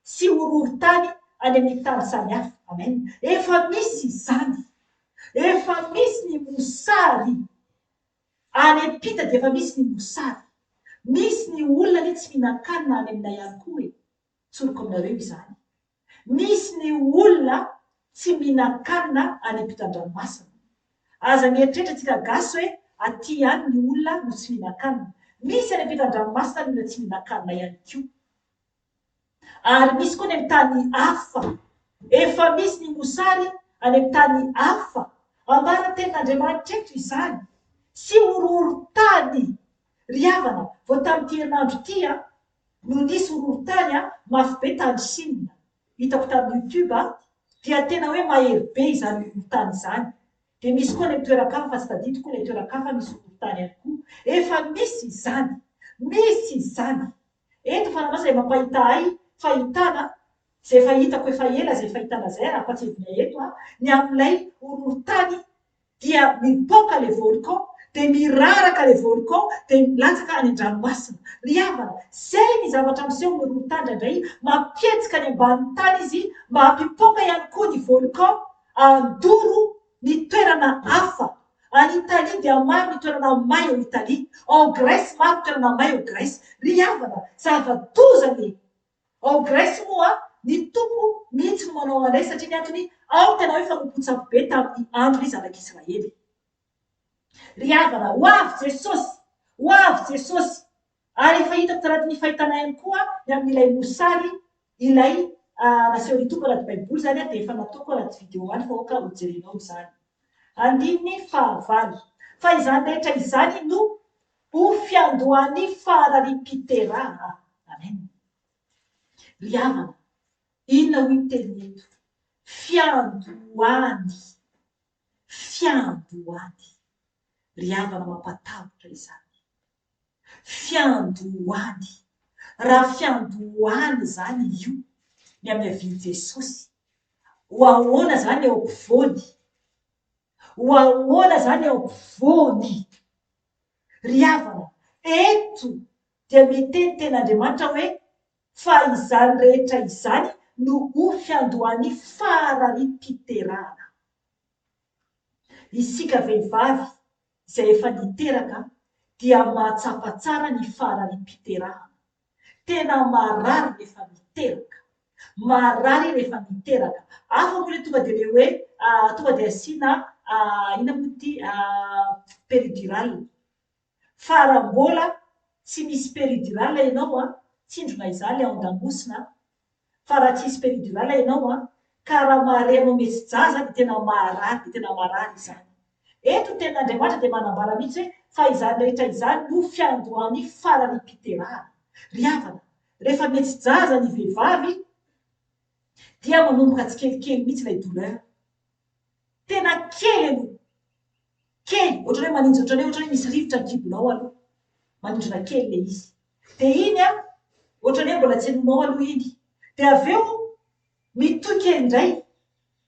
sy horohorontany any amin'ny tany samihafa. Amen. Efa misy izany. Efa misy ny mosary. Any am-pita dia efa misy ny mosary. Misy ny olona anie tsy mihinan-kanina any aminay any koa e. Tsoriko aminareo izany. Misy ny olona tsy mihinan-kanina any ampitan-dranomasina. Aza mieritreritra tsika gasy hoe aty ihany ny olona no tsy mihinan-kanina. Misy any ampitan-dranomasina ny olona tsy mihinan-kanina ihany koa. Ary misy koa any amin'ny tany hafa. Efa misy ny mosary any amin'ny tany hafa. Ambara tenin'Andriamanitra eto izany. Tsy horohorontany. Ry havana, vao tamin'ity herinandro ity an. No nisy horohorontany mafy be tany Chine. Hitako tamin'ny youtube dia tena hoe mahery be izany horohorontany izany. Dia misy koa any amin'ny toeran-kafa fa tsy tadidiko ilay toeran-kafa misy horohorontany ihany koa. Efa misy izany. Misy izany. Eto Fanamasina dia mampahita ahy fahitana izay efa hitako efa ela izay fahitana izay raha ampatsiahivina eto ny amin'ilay horohorontany dia mipoaka le volcan, dia miraraka le volcan, dia milatsaka any an-dranomasina. Ry havana, zay ny zavatra miseho mirohotany indraindray, mampihetsika any ambanin'ny tany izy mba hampipoaka ihany koa ny volcan handoro ny toerana hafa. Any Italie dia maro ny toerana may ao Italie, ao Grèce maro ny toerana may ao Grèce. Ry havana, zava-doza ny Ao Grèce moa ny Tompo mihitsy no manao an'ilay satria ny antony ao ny tena hoe fanompoan-tsampy be tamin'ny andron'ny zanak'Israely. Ry havana, ho avy Jesosy! Ho avy Jesosy! Ary efa hitako tanatin'ny fahitana ihany koa ny amin'ilay mosary ilay nasehon'ny Tompo anaty Baiboly izany dia efa nataoko anaty video any fa aoka hojerenao izany. Andininy fahavalo. Fa izany rehetra izany no Ho fiandohan'ny farariam-piterahana. Amen. Ry havana, inona hoy ny teniny eto? Fiandohany. Fiandohany. Ry havana mampatahotra izany. Fiandohany. Raha fiandohany izany io, ny amin'ny havian'i Jesosy, ho ahoana izany eo ampovoany? Ho ahoana izany eo ampovoany? Ry havana, eto dia miteny tena Andriamanitra hoe, Fa izany rehetra izany no ho fiandohan'ny farariam-piterahana. Isika vehivavy izay efa niteraka dia mahatsapa tsara ny farariam-piterahana. Tena marary rehefa miteraka. Marary rehefa miteraka. Hafa moa ilay tonga dia ilay hoe tonga dia asiana inona moa ity péridurale. Fa raha mbola tsy misy péridurale ianao an, tsindrona izany ilay ao an-damosina an, fa raha tsisy péridurale ianao an, ka raha mahare anao mihetsy-jaza dia tena marary dia tena marary izany. Eto ny tenin'Andriamanitra dia manambara mihitsy hoe fa izany rehetra izany no fiandohan'ny farariam-piterahana. Ry havana, rehefa mihetsi-jaza ny vehivavy dia manomboka tsikelikely mihitsy ilay douleur. Tena kely aloha. Kely, ohatran'ny hoe maninjy ohatran'ny hoe ohatran'ny hoe misy rivotra ny kibonao aloha. Manindrona kely ilay izy. Dia iny an, ohatran'ny hoe mbola tsy henonao aloha iny. Dia avy eo mitohy kely indray.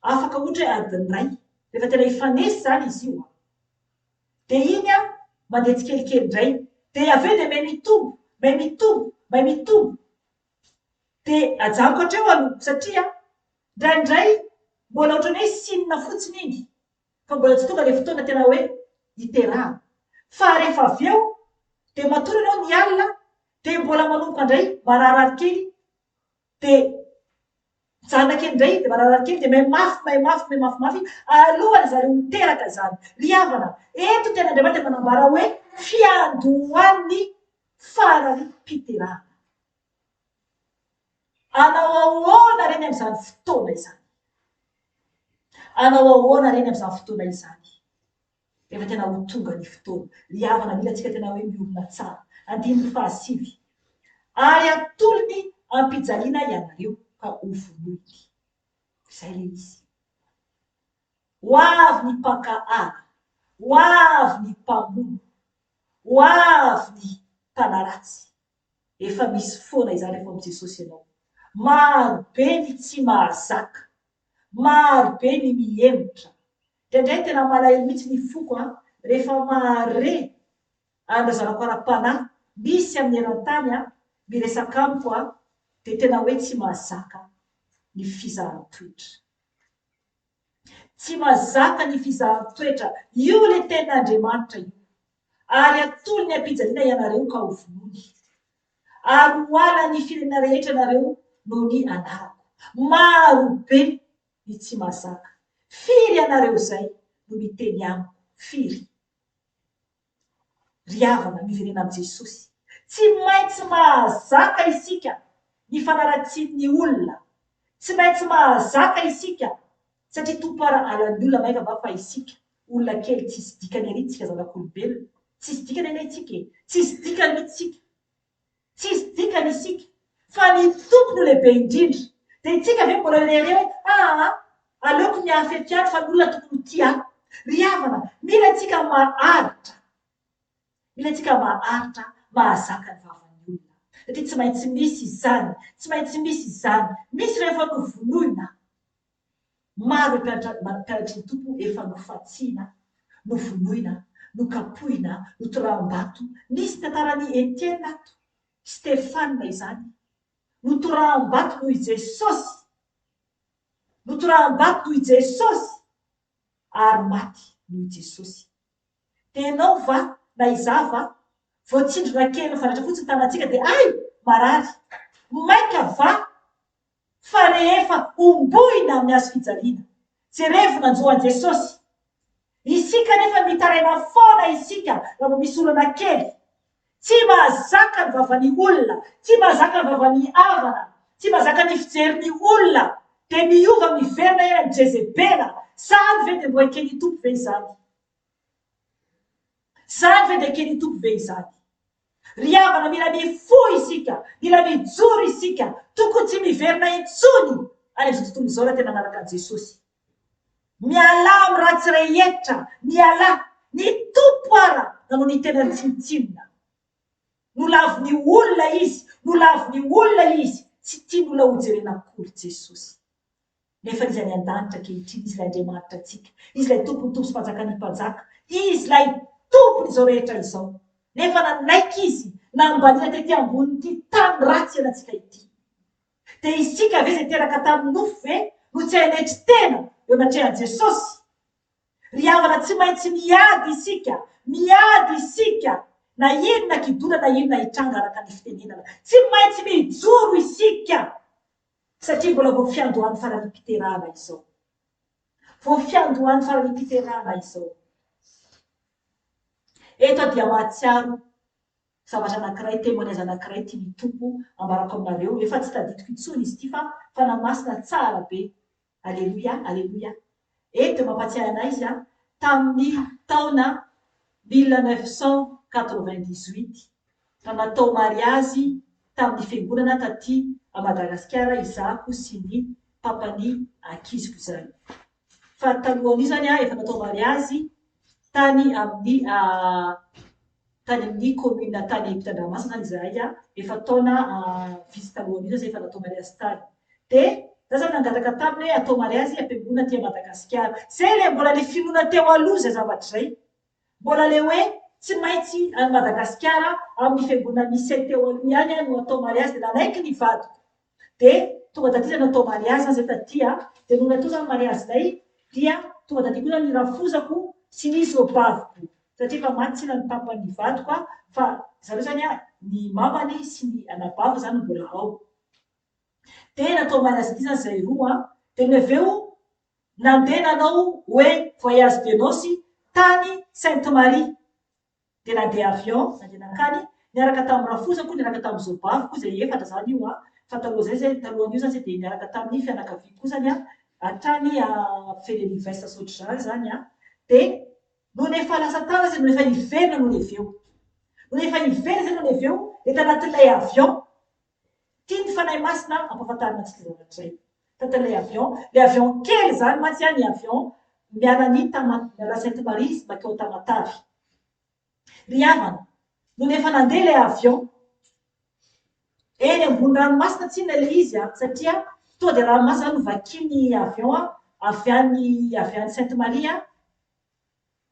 Afaka ohatra hoe adiny iray, rehefa tena hifanesy izany izy io an! Dia iny an, mandeha tsikelikely indray. Dia avy eo dia miha mitombo, miha mitombo, miha mitombo. Dia ajanoko hatreo aloha satria indraindray mbola ohatran'ny hoe signe fotsiny iny fa mbola tsy tonga ilay fotoana tena hoe hiterahana. Fa rehefa avy eo dia matory ianao ny alina dia mbola manomboka indray mararirary kely dia mijanona kely indray dia mararary kely dia miha mafy miha mafy miha mafimafy alohan'ny zareo ho teraka izany. Ry havana, eto ny tenin'Andriamanitra dia manambara hoe fiandohan'ny farariam-piterahana. Hanao ahoana reny amin'izany fotoana izany? Hanao ahoana reny amin'izany fotoana izany? Rehefa tena ho tonga ny fotoana. Ry havana, mila antsika tena hoe miorina tsara. Andininy fahasivy. Ary atolony am-pijaliana ianareo ka hovonoiny. Izay ilay izy. Ho avy ny mpankahala, ho avy ny mpamono, ho avy ny mpanaratsy. Efa misy foana izany rehefa ao amin'i Jesosy ianao. Maro be ny tsy mahazaka. Maro be ny mihemotra. Indraindray tena malahelo mihitsy ny foko an, rehefa mahare an'ireo zanako ara-panahy misy amin'ny eran-tany an, miresaka amiko an, dia tena hoe tsy mahazaka ny fizahan-toetra. Tsy mahazaka ny fizahan-toetra. Io ilay tenin'Andriamanitra io. Ary atolony am-pijaliana ianareo ka hovonoiny. Ary ho halan'ny firenena rehetra ianareo noho ny anarako. Maro be ny tsy mahazaka. Firy ianareo izay no miteny amiko? Firy? Ry havana, miverena amin'i Jesosy. Tsy maintsy mahazaka isika ny fanaratsian'ny olona. Tsy maintsy mahazaka isika satria Tompo ara halan'ny olona mainka va fa isika olona kely tsisy dikany ery tsika zanak'olombelona. Tsisy dikany anie tsika e! Tsisy dikany mihitsy tsika. Tsisy dikany isika fa ny Tompo no lehibe indrindra. Dia itsika ve mbola hirehareha hoe aa aleoko miafy eto ihany fa ny olona tokony ho tia ahy. Ry havana, mila antsika maharitra. Mila antsika maharitra mahazaka ny vavan'ny olona. Satria tsy maintsy misy izany, tsy maintsy misy izany. Misy ireo efa novonoina. Maro ireo mpianatry ny Tompo efa nofantsihina, novonoina, nokapohina, notoraham-bato. Misy ny tantaran'i Etiena ato, Stefana izany. Notoraham-bato noho i Jesosy. Notoraham-bato noho i Jesosy ary maty noho i Jesosy. Dia ianao va, na izaho va, vao tsindrona kely mifandratra fotsiny tanantsika dia hay! Marary. Mainka va fa rehefa hombohina amin'ny hazo fijaliana. Jerevo nanjo an'i Jesosy. Isika anefa mitaraina foana isika raha vao misy olana kely. Tsy mahazaka ny vavan'ny olona, tsy mahazaka ny vavan'ny havana, tsy mahazaka ny fijerin'ny olona, dia miova miverina eny amin'i Jezebela. Zany ve dia mbo eken'ny Tompo ve izany? Zany ve dia eken'ny Tompo ve izany? Ry havana mila mifoha isika, mila mijoro isika, tokony tsy miverina intsony any amin'izao tontolo izao raha tena manaraka an'i Jesosy. Mialà amin'ny ratsy rehetra, mialà. Ny Tompo ara nanao ny tenany tsinontsinona. Nolavin'ny olona Izy, nolavin'ny olona Izy, tsy tian'olona hojerena akory Jesosy. Nefa Izy any an-danitra ankehitriny, Izy ilay Andriamanitra antsika, Izy ilay Tompon'ny tompo sy Mpanjakan'ny mpanjaka, Izy ilay Tompon'izao rehetra izao. Nefa nanaiky Izy nambaniana tety ambonin'ity tany ratsy iainantsika ity. Dia isika ve izay teraka tamin'ny nofo ve no tsy hanetry tena eo anatrehan'i Jesosy? Ry havana tsy maintsy miady isika, miady isika na inona kidona na inona hitranga araka ny fitenenana. Tsy maintsy mijoro isika. Satria mbola vao fiandohan'ny faranim-piterahana izao. Vao fiandohan'ny faranim-piterahana izao. Eto aho dia mahatsiaro zavatra anankiray, témoignage anankiray tian'ny Tompo ambarako aminareo. Efa tsy tadidiko intsony izy ity fa Fanahy Masina tsara be. Aleloia, aleloia. Eto dia mampatsiahy anay izy tamin'ny taona 1998, raha natao mariazy tamin'ny fiangonana taty à Madagasikara izaho sy ny papan'ny ankiziko izany. Fa talohan'io izany aho efa natao mariazy tany amin'ny tany amin'ny commune tany Ampitandranomasina izany izahay efa taona vitsy talohan'io izany efa natao mariazy tany. Dia za izany nangataka taminy hoe atao mariazy am-piangonana aty Madagasikara. Izay ilay mbola ilay finoana teo aloha izay zavatra izay. Mbola ilay hoe tsy maintsy any Madagasikara amin'ny fiangonana misy ahy teo aloha ihany no atao mariazy dia nanaiky ny vadiko. Dia tonga taty izany natao mariazy izany izay taty a, dia nony natao izany mariazinay dia tonga taty koa izany ny rafozako sy ny zobaviko satria efa maty tsinona ny papan'ny vadiko a, fa zareo izany a ny mamany sy ny anabaviny izany no mbola ao. Dia natao mariazy taty izany izahay roa a, dia nony avy eo nandeha nanao hoe voyage de noces tany Sainte Marie. Dia nandeha avion, nandeha nankany, niaraka tamin'ny rafozako, niaraka tamin'ny zobaviko, izay efatra izany io an, fa taloha izay izay, talohan'io izany izay dia niaraka tamin'ny fianakaviako koa izany an, hatrany Fenelivès sy ohatr'izany izany an, dia nony efa lasa tany izay, nony efa hiverina nony avy eo, nony efa hiverina izay nony avy eo, dia tanatin'ilay avion, Tian'ny Fanahy Masina hampahafantarina antsika zavatra izay. Tanatin'ilay avion, ilay avion kely izany mantsy an, ny avion miala an'i Tama, miala Sainte Marie izy mankao Tamatave. Ry havana, nony efa nandeha ilay avion, eny ambony ranomasina tsinona ilay izy an, satria tonga dia ranomasina izany no vakian'ny avion avy any avy any Sainte Marie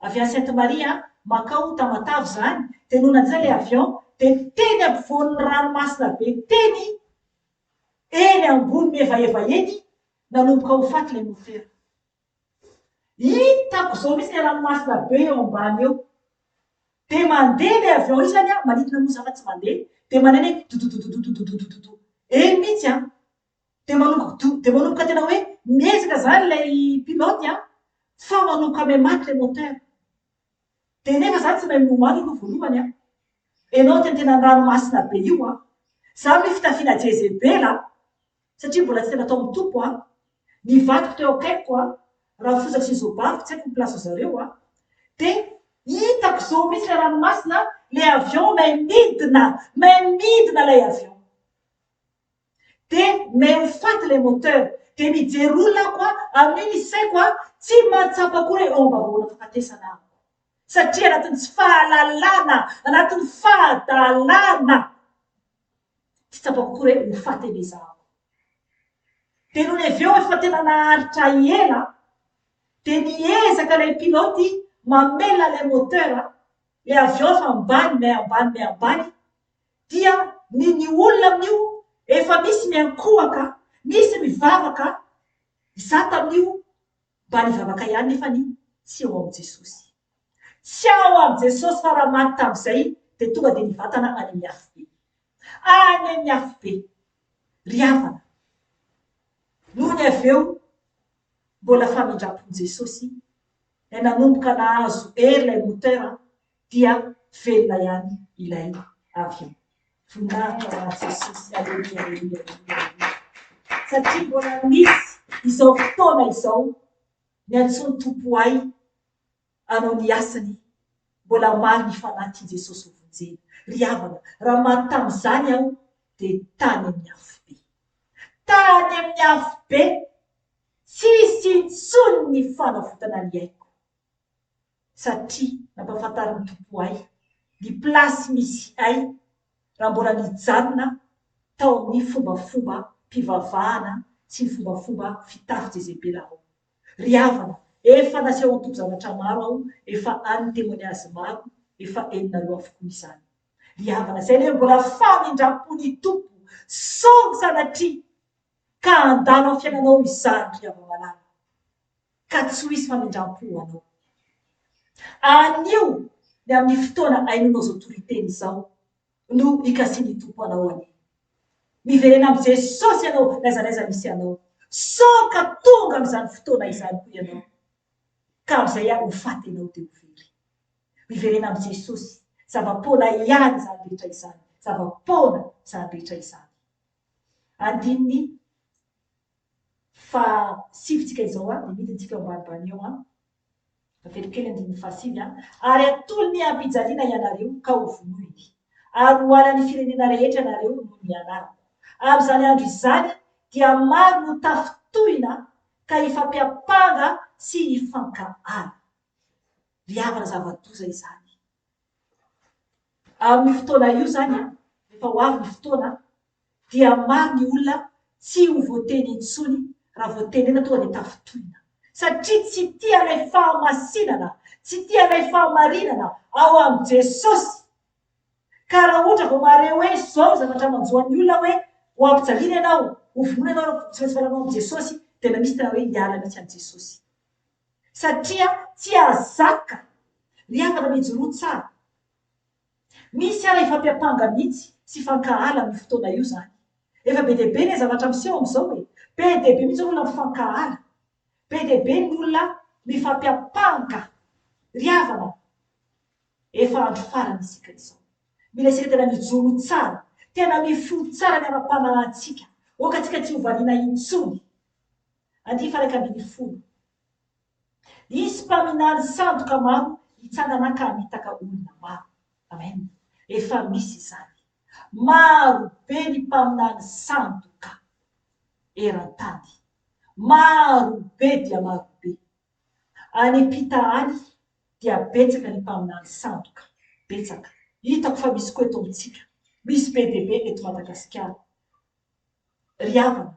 avy any Sainte Marie mankao Tamatave izany, dia nony nandeha ilay avion dia teny ampovoan'ny ranomasina be teny, eny ambony mihevaheva eny, nanomboka ho faty ilay motera. Hitako izao mihitsy ilay ranomasina be eo ambany eo. Dia mandeha ilay avion io izany an, manidina moa za fa tsy mandeha, dia maneno hoe dodododododododododo eny mihitsy an. Dia manomboka do, dia manomboka tena hoe miezaka izany ilay pilote an, fa manomboka miha-maty ilay moteur. Dia nefa za tsy mahay milomano aloha voalohany an. Enao tena tena ranomasina be io an. Za aloha fitafiana jezebela satria mbola tsy tena tao amin'ny Tompo an. Ny vadiko teo akaikiko an, rafozako sy ny zobaviko tsy haiko ny place zareo an. Dia hitako izao mihitsy ilay ranomasina, Ilay avion may midina, may midina ilay avion. Dia may ho faty ilay moteur. Dia mijery olona aho koa, amin'io ny saiko a, tsy mahatsapa akory hoe eo ambavahoana fahafatesana aho. Satria anatin'ny tsy fahalalana, anatin'ny fahadalana. Tsy tsapako akory hoe ho faty anie izaho. Dia nony avy eo efa tena naharitra ela dia niezaka ilay pilote mamelona ilay moteur, ilay avion efa ambany mais ambany mais ambany dia ny ny olona amin'io efa misy miankohaka, misy mivavaka, izaho tamin'io mba nivavaka ihany nefany tsy eo amin'i Jesosy. Tsy ao amin'i Jesosy fa raha maty tamin'izay dia tonga dia nivatana any amin'ny afobe. Any amin'ny afobe. Ry havana, nony avy eo mbola famindram-pon'i Jesosy ilay nanomboka nahazo hery ilay moteur dia velona ihany ilay avion. Voninahitra ho an'i Jesosy. Aleloia, aleloia, aleloia, aleloia. Satria mbola misy izao fotoana izao niantsoan'ny Tompo ahy hanao ny asany, mbola maro ny fanahy tian'i Jesosy ho vonjena. Ry havana, raha maty tamin'izany aho dia tany amin'ny afobe. Tany amin'ny afobe, tsisy intsony ny fanavotana ny aiko. Satria nampahafantarin'ny Tompo ahy ny place misy ahy raha mbola nijanona tao amin'ny fombafomba-pivavahana sy ny fombafomba fitafy Jezebela aho. Ry havana, efa nasehon'ny Tompo zavatra maro aho, efa any témoignage maro, efa henonareo avokoa izany. Ry havana, izay ilay mbola famindram-pon'ny Tompo, sao sanatria ka handalo amin'ny fiainanao izany ry hava-malala, ka tsy ho hisy famindram-po ho anao. Anio, ny amin'ny fotoana hainonao izao toriteny izao, no hikasian'ny Tompo anao anie. Miverena amin'i Jesosy ianao n'aiza n'aiza misy anao. Sao ka tonga amin'izany fotoana izany koa ianao, ka amin'izay ho faty ianao dia ho very. Miverena amin'i Jesosy. Zava-poana ihany izany rehetra izany. Zava-poana izany rehetra izany. Andininy faha sivy tsika izao an, dia midina tsika eo ambanimbany eo an. Averiko kely andininy fahasivy an. Ary atolony hampijaliana ianareo ka ho vonoiny. Ary ho halan'ny firenena rehetra ianareo noho ny anarako. Amin'izany andro izany dia maro no tafintohina ka hifampiampanga sy hifankahala. Ry havana zava-doza izany. Amin'io fotoana io izany an, rehefa ho avy ny fotoana, dia maro ny olona tsy ho voateny intsony, raha vao tenena tonga dia tafintohina. Satria tsy tia ilay fahamasinana, tsy tia ilay fahamarinana ao amin'i Jesosy. Ka raha ohatra vao mahare hoe izao ny zavatra manjo an'ny olona hoe ho ampijaliana ianao, ho vonoina ianao raha tsy maintsy miala amin'i Jesosy, tena misy tena hoe hiala mihitsy amin'i Jesosy. Satria tsy hahazaka. Ry havana mijoroa tsara. Misy ara hifampiampanga mihitsy sy hifankahala amin'io fotoana io izany. Efa be dia be ilay zavatra miseho amin'izao e! Be dia be mihitsy ny olona mifankahala. Be dia be ny olona mifampiampanga. Ry havana, efa andro farany isika izao. Mila isika tena mijoro tsara, tena mifoha tsara ny ara-panahintsika. Aoka tsika tsy ho variana intsony. Andiany faha 11. Hisy mpaminany sandoka maro hitsangana ka hamitaka olona maro. Amen. Efa misy izany. Maro be ny mpaminany sandoka eran-tany. Maro be dia maro be. Any am-pita any dia betsaka ny mpaminany sandoka. Betsaka. Hitako fa misy koa eto amintsika. Misy be dia be eto Madagasikara. Ry havana,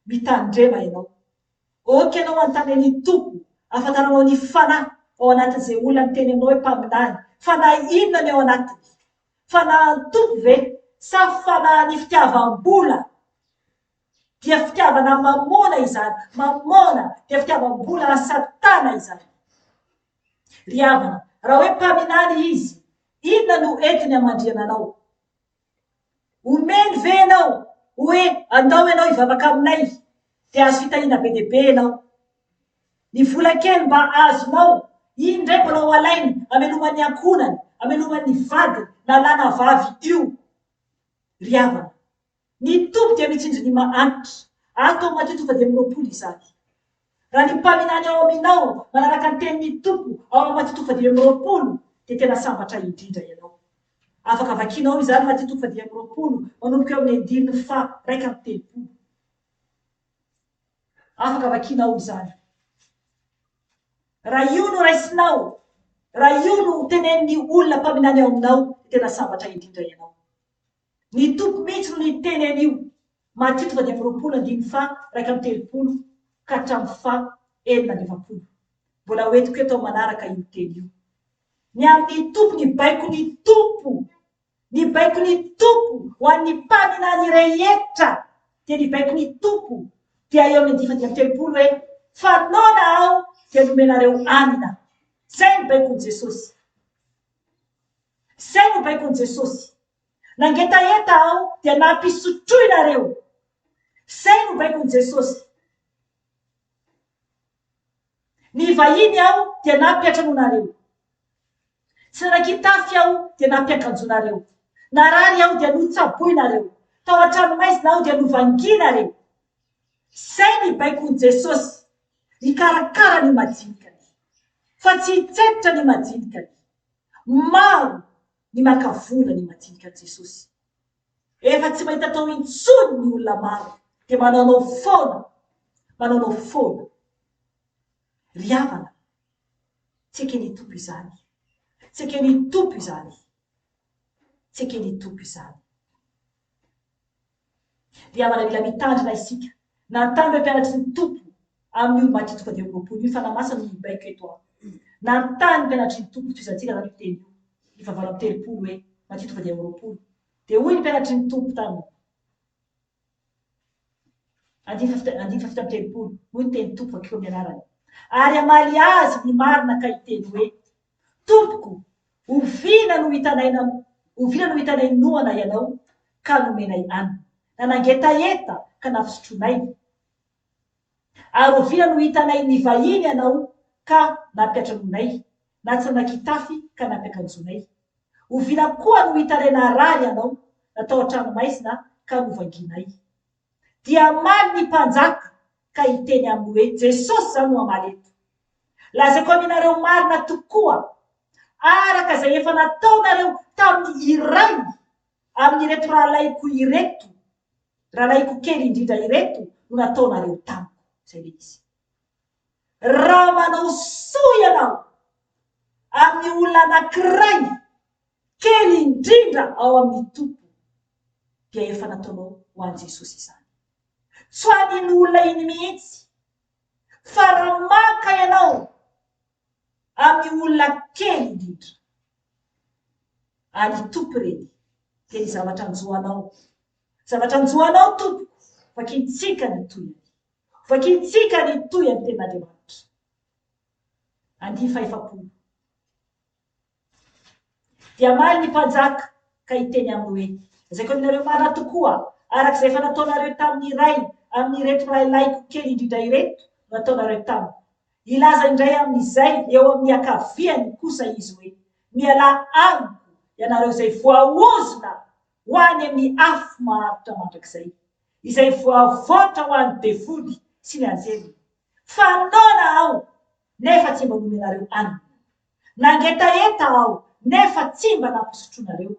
mitandrema ianao. Ok ianao hanontany an'i Tompo ahafantaranao ny fanahy ao anatin'izay olona miteny aminao hoe mpaminany. Fanahy inona ny ao anatiny? Fanahin'ny Tompo ve sa fanahin'ny fitiavam-bola? Dia fitiavana mamôna izany, mamôna dia fitiavam-bola an'i Satana izany. Ry havana, raha hoe mpaminany izy, inona no entiny hamandrihana anao? Omeny ve ianao hoe andao ianao hivavaka aminay dia azo fitahiana be dia be ianao. Ny vola kely mba azonao, iny indray mbola ho alainy hamelomany ny ankohonany, hamelomany ny vadiny na lahy na vavy io. Ry havana, ny Tompo dia mitsinjo ny mahantra. Ato amin'ny Matio toko fahadimy amby 20 izany. Raha ny mpaminany ao aminao manaraka ny tenin'ny Tompo ao amin'ny Matio toko fahadimy amby 20 dia tena sambatra indrindra ianao. Afaka vakianao izany Matio toko faha 25, manomboka eo amin'ny andininy faha 31. Afaka vakianao izany. Raha io no raisinao, raha io no tenenin'ny olona mpaminany ao aminao, dia tena sambatra indrindra ianao. Ny Tompo mihitsy no niteny an'io, Matio toko faha 25 andininy faha 31 ka hatramin'ny faha 46. Mbola ho entiko eto amin'ny manaraka io teny io. Ny amin'ny Tompo, ny baikon'ny Tompo, ny baikon'ny Tompo ho an'ny mpaminany rehetra dia ny baikon'ny Tompo dia eo amin'ny andininy faha 35 hoe, Fa noana aho dia nomenareo hanina. Izay ny baikon'i Jesosy. Izay no baikon'i Jesosy. Nangetaheta aho dia nampisotroinareo. Izay no baikon'i Jesosy. Nivahiny aho dia nampiantranoanareo. Tsy nanan-kitafy aho dia nampiakanjoanareo. Narary aho dia notsaboinareo. Tao an-tranomaizina aho dia novangianareo. Izay ny baikon'i Jesosy hikarakara ny madinikany. Fa tsy hitsetra ny madinikany. Maro ny maka vola ny madinikan'i Jesosy. Efa tsy mahita atao intsony ny olona maro dia manaonao foana, manaonao foana. Ry havana, tsy eken'ny Tompo izany. Tsy eken'ny Tompo izany. Tsy eken'ny Tompo izany. Ry havana, mila mitandrina isika. Nanontany ireo mpianatry ny Tompo amin'io Matio toko 25 io, Fanahy Masina no mibaiko eto an. Nanontany ny mpianatry ny Tompo, tohizantsika izany io teny io, ny fahavalo amby 30 hoe, Matio toko 25. Dia hoy ny mpianatry ny Tompo taminy, Andininy faha 37, hoy ny tenin'ny Tompo vakio amin'ny anarany. Ary hamaly azy ny marina ka hiteny hoe, Tompoko, oviana no hitanay oviana no hitanay noana ianao ka nomenay hanina, na nangetaheta ka nampisotroinay? Ary oviana no hitanay nivahiny ianao ka nampiantranoinay, na tsy nanan-kitafy ka nampiakanjoinay? Oviana koa no hitanay narary ianao, na tao an-tranomaizina ka novangianay? Dia hamaly ny mpanjaka ka hiteny aminy hoe, Jesosy izany no hamaly eto. Lazaiko aminareo marina tokoa, araka izay efa nataonareo tamin'ny iray amin'ireto rahalahiko ireto, rahalahiko kely indrindra ireto no nataonareo tamiko. Izay ilay izy. Raha manao soa ianao amin'ny olona anankiray kely indrindra ao amin'ny Tompo, dia efa nataonao ho an'i Jesosy izany. Tsy ho an'iny olona iny mihitsy, fa raha maka ianao amin'ny olona kely indrindra an'ny Tompo ireny, dia ny zavatra hanjo anao, zavatra hanjo anao tompoko, vakintsika ny tohiny. Vakintsika ny tohiny tenin'Andriamanitra. Andiany fahefapolo. Dia hamaly ny mpanjaka ka hiteny aminy hoe, Lazaiko aminareo marina tokoa, araka izay efa nataonareo tamin'ny iray amin'ireto rahalahiko kely indrindra ireto no nataonareo tamiko. Hilaza indray amin'izay eo amin'ny ankaviany kosa izy hoe, Mialà amiko, ianareo izay voaozona ho any amin'ny afo maharitra mandrakizay, izay voavoatra ho an'ny devoly sy ny anjeliny. Fa noana aho, nefa tsy mba nomenareo hanina. Nangetaheta aho, nefa tsy mba nampisotroinareo.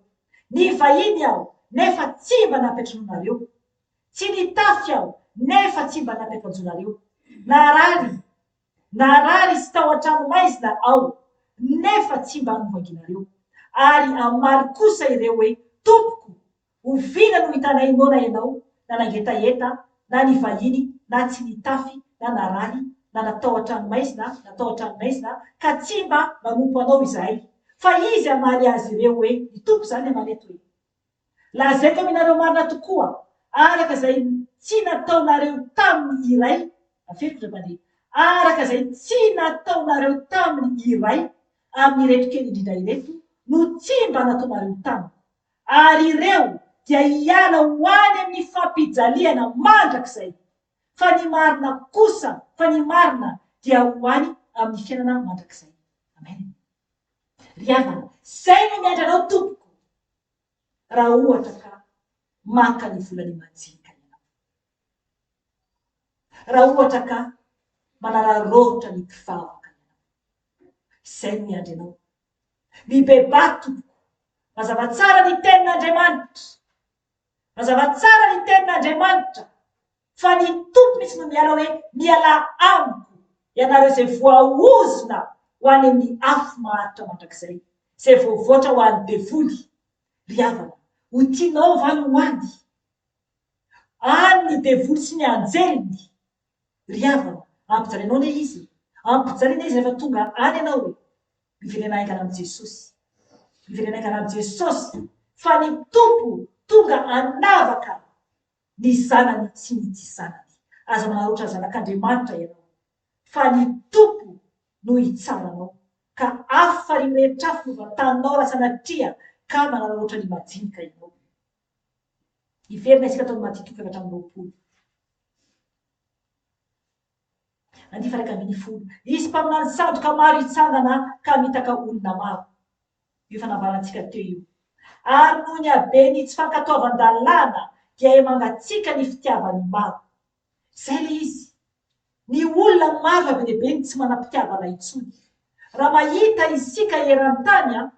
Nivahiny aho, nefa tsy mba nampiantranoinareo. Tsy nitafy aho, nefa tsy mba nampiakanjoinareo. Narary, narary sy tao an-tranomaizina aho, nefa tsy mba novanginareo. Ary hamaly kosa ireo hoe, Tompoko, Oviana no hitanay noana ianao, na nangetaheta, na nivahiny, na tsy nitafy, na narary, na natao an-tranomaizina, natao an-tranomaizina, ka tsy mba nanompo anao izahay? Fa izy hamaly azy ireo hoe, ny Tompo izany hamaly eto hoe, Lazaiko aminareo marina tokoa, araka izay tsy nataonareo tamin'ny iray, averiko indray mandeha, araka izay tsy nataonareo tamin'ny iray amin'ireto kely indrindra ireto, no tsy mba nataonareo tamiko. ary ireo dia hiala ho any amin'ny fampijaliana mandrakizay, fa ny marina kosa, fa ny marina dia ho any amin'ny fiainana mandrakizay. Amen. Ry havana, izay no miandry anao tompoko, raha ohatra ka maka ny volan'ny majinika ianao. Raha ohatra ka manararaotra ny mpivavaka ianao. Izay no miandry anao. Mibebaha tompoko. Mazava tsara ny tenin'Andriamanitra. Mazava tsara ny tenin'Andriamanitra fa ny Tompo mihitsy no miala hoe mialà amiko ianareo izay voaozona ho any amin'ny afo maharitra mandrakizay, izay voavoatra ho an'ny devoly. Ry havana, ho tianao va ny ho any? Any ny devoly sy ny anjeliny. Ry havana, ampijalianao anie izy e! Ampijaliana izy rehefa tonga any ianao e! Miverena haingana amin'i Jesosy. Miverena haingana amin'i Jesosy fa ny Tompo tonga hanavaka ny zanany sy ny tsy zanany. Aza manararaotra zanak'Andriamanitra ianao fa ny Tompo no hitsara anao. Ka afo farihy mirehitra afo no vantaninao raha sanatria ka manararaotra ny majinika ianao. Hiverina isika ato amin'ny Matio toko 24. Andivo 11. Hisy mpaminany sandoka maro hitsangana ka hamitaka olona maro. Io efa nambarantsika teo io. Ary noho ny haben'ny tsy fankatoavan-dalàna dia hemangatsiaka ny fitiavan'ny maro. Izay ilay izy. Ny olona maro fa be dia be ny tsy manam-pitiavana intsony. Raha mahita isika eran-tany an,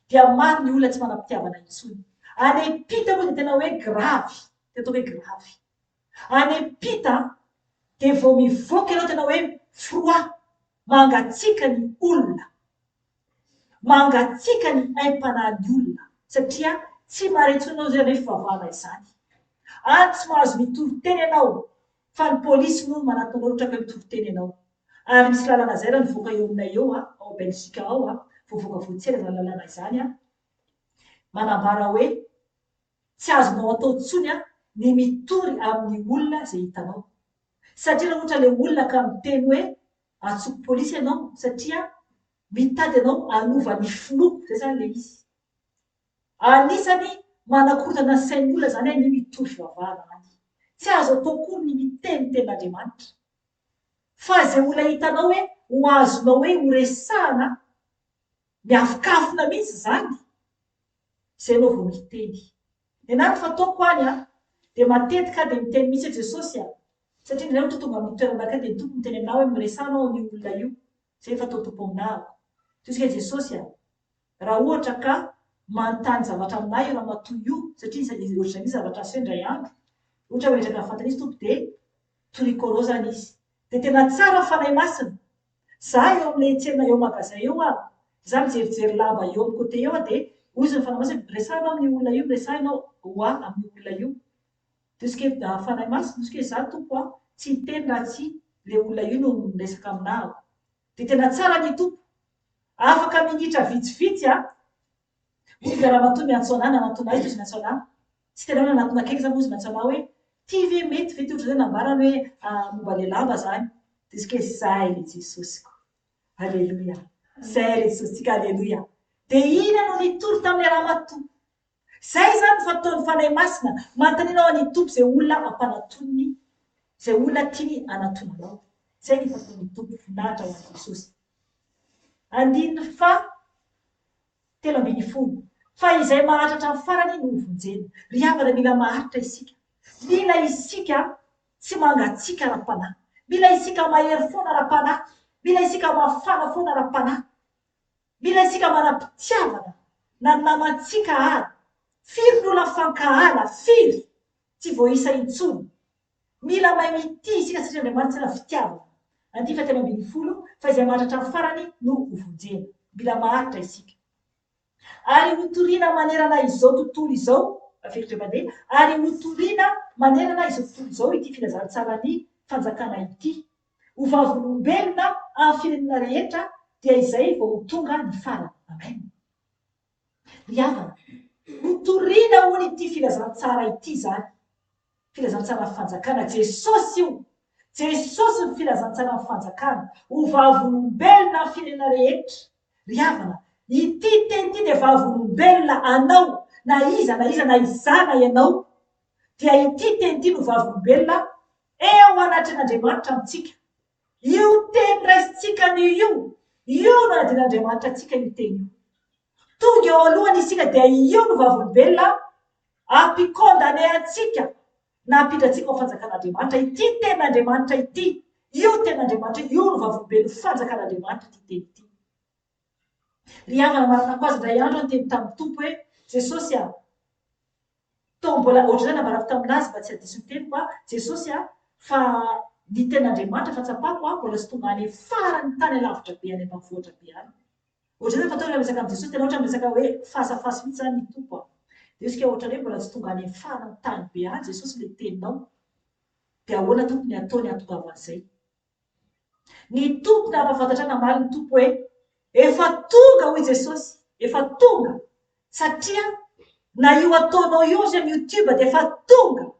dia maro ny olona tsy manam-pitiavana intsony. Any am-pita moa dia tena hoe gravy, tena atao hoe gravy. Any am-pita dia vao mivoaka ianao tena hoe froid, mangatsiaka ny olona. Mangatsiaka ny aim-panahin'ny olona satria tsy mahare intsony ianao izany hoe fivavahana izany. Any tsy mahazo mitory teny ianao fa ny polisy no manatona anao ohatra ka hoe mitory teny ianao. Ary misy lalana izay raha nivoaka eo aminay eo ao Belgique ao, voavoaka vao tsy ela izany lalana izany, manambara hoe Tsy azonao atao intsony ny mitory amin'ny olona izay hitanao. Satria raha ohatra ilay olona ka miteny hoe antsoko polisy ianao satria mitady anao hanova ny finoako, izay izany ilay izy. Anisany manakorontana ny sain'ny olona izany ny mitory fivavahana any. Tsy azo atao akory ny miteny ny tenin'Andriamanitra. Fa izay olona hitanao hoe ho azonao hoe horesahana, miafokafona mihitsy izany, Zay ianao vao miteny. Nenah ny fataoko any an, dia matetika aho dia miteny mihitsy hoe Jesosy a! Satria indraindray ohatra tonga amin'ny toerana anankiray dia ny Tompo miteny aminah hoe miresaha anao amin'io olona io. Zay efa atao Tompo aminah ako. Toy isika Jesosy a! Raha ohatra ka manontany zavatra aminah io ramatoa io, satria ohatr'izay mihitsy zavatra aseho indray andro, ohatra hoe mametraka ny fantany izy Tompo dia toriko anao zany izy. Dia tena tsara ny Fanahy Masina. Za eo amin'ilay tsena eo magasin eo aho, za mijerijery lamba eo amin'ny côté eo aho dia hoy izy ny Fanahy Masina hoe miresaha ianao amin'io olona io, miresaha ianao ho ahy amin'io olona io. Dia hoy izy hoe Fanahy Masina, hoy izy hoe za Tompo a, tsy hiteny raha tsy ilay olona io no miresaka aminà aho. Dia tena tsara ny Tompo. Afaka minitra vitsivitsy aho, hoy ilay ramatoa miantso anà, nanatona ahy izy hoy izy miantso anà. Tsy tena hoe nanatona akaiky izany moa izy miantso anà hoe ty ve mety ve ty ohatr'izay nambarany hoe momba ilay lamba izany. Dia izy hoe zay ry Jesosiko. Aleloia. Zay ry Jesosintsika, aleloia. Dia iny no nitory tamin'ilay ramatoa. Zay izany no fataon'ny Fanahy Masina, manontaniana ao an'ny Tompo izay olona ampanatoniny, izay olona tiany hanatonanao. Zay ny fataon'ny Tompo, voninahitra ho an'i Jesosy. Andininy faha. 13. Fa izay maharitra hatramin'ny farany no hovonjena. Ry havana, mila maharitra isika. Mila isika tsy mangatsiaka ara-panahy. Mila isika mahery foana ara-panahy. Mila isika mafana foana ara-panahy. Mila isika manam-pitiavana na ny namantsika ary. Firy ny olona mifankahala? Firy? Tsy voaisa intsony. Mila mahay mitia isika satria Andriamanitra tena fitiavana. Andiany fahatelo 13, Fa izay maharitra hatramin'ny farany no hovonjena. Mila maharitra isika. Ary hotorina manerana izao tontolo izao, averiko indray mandeha, ary hotorina manerana izao tontolo izao ity filazantsaran'ny fanjakana ity, ho vavolombelona amin'ny firenena rehetra, dia izay vao ho tonga ny farany. Amen. Ry havana, hotorina hono ity filazantsara ity izany. Filazantsaran'ny fanjakana. Jesosy io. Jesosy ny filazantsaran'ny fanjakana. Ho vavolombelona amin'ny firenena rehetra. Ry havana, ity teny ity dia vavolombelona anao, na iza na iza na izaho na ianao, dia ity teny ity no vavolombelona eo anatrehan'Andriamanitra amintsika. Io teny raisintsika anio io, io no anadin'Andriamanitra antsika io teny io. Tonga eo alohany isika dia io no vavolombelona hampikondane antsika na hampiditra antsika ao fanjakan'Andriamanitra. Ity tenin'Andriamanitra ity, io tenin'Andriamanitra io no vavolombelon'ny fanjakan'Andriamanitra ity teny ity. Ry havana maranako azy indray andro aho niteny tamin'ny Tompo hoe, Jesosy a! Toa mbola ohatr'izay nambarako tamin'azy mba tsy hadiso ny teniko aho, Jesosy a! Fa ny tenin'Andriamanitra fa tsapako aho mbola tsy tonga any farany tany alavitra be any ambanivohitra be any. Ohatr'izay fa toa rehefa miresaka amin'i Jesosy tena ohatra miresaka hoe face à face mihitsy izany ny Tompo a! Dia isika ohatran'ny hoe mbola tsy tonga any farany tany be any Jesosy ilay teninao. Dia ahoana Tompo ny ataony hahatongavan'izay? Ny Tompo nampahafantatra ahy namaly ny Tompo hoe, Efa tonga hoy Jesosy, efa tonga, satria na io ataonao io aza amin'ny youtube dia efa tonga.